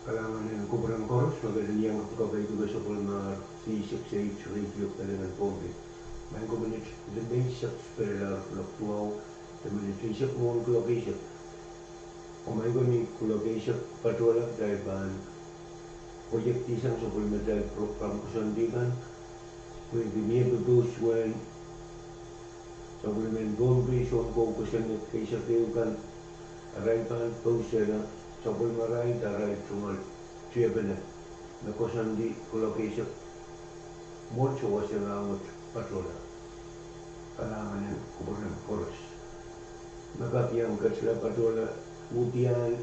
Kalahngan en kupwuren koaros me ketin iang kapakap ei duwen sapwellimar C six eight Radio Peleng en Pohnpei. Maing ko, minit limeisek pil pahn kuloak duwau de minit eisek mwohn kuloak eisek. Oh maing ko, ni kuloak eisek patohla kitail pahn koahiekdisang sapwellimatail program koasoandi kan, pwehki mie pwupwuhs uwen sapwellimen Pohnpei sounkoa kosonned keisek ehu kan, arail pahn pousehla sapwellimarail de arail tungoal tiepene me koasoandi kuloak eisek mwohn sewese rahnwet patohla. Kalahngan en kupwuren koaros. Me kak iang ketila patohla, uhdiahn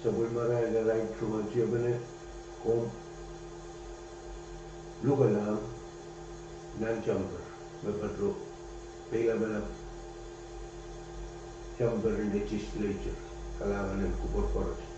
sapwellimarail de arail tungoal tiepene, komw lukehlahng nan chamber me patoh, pei lapalap chamber en legislature. Kalahngan en kupwur koaros.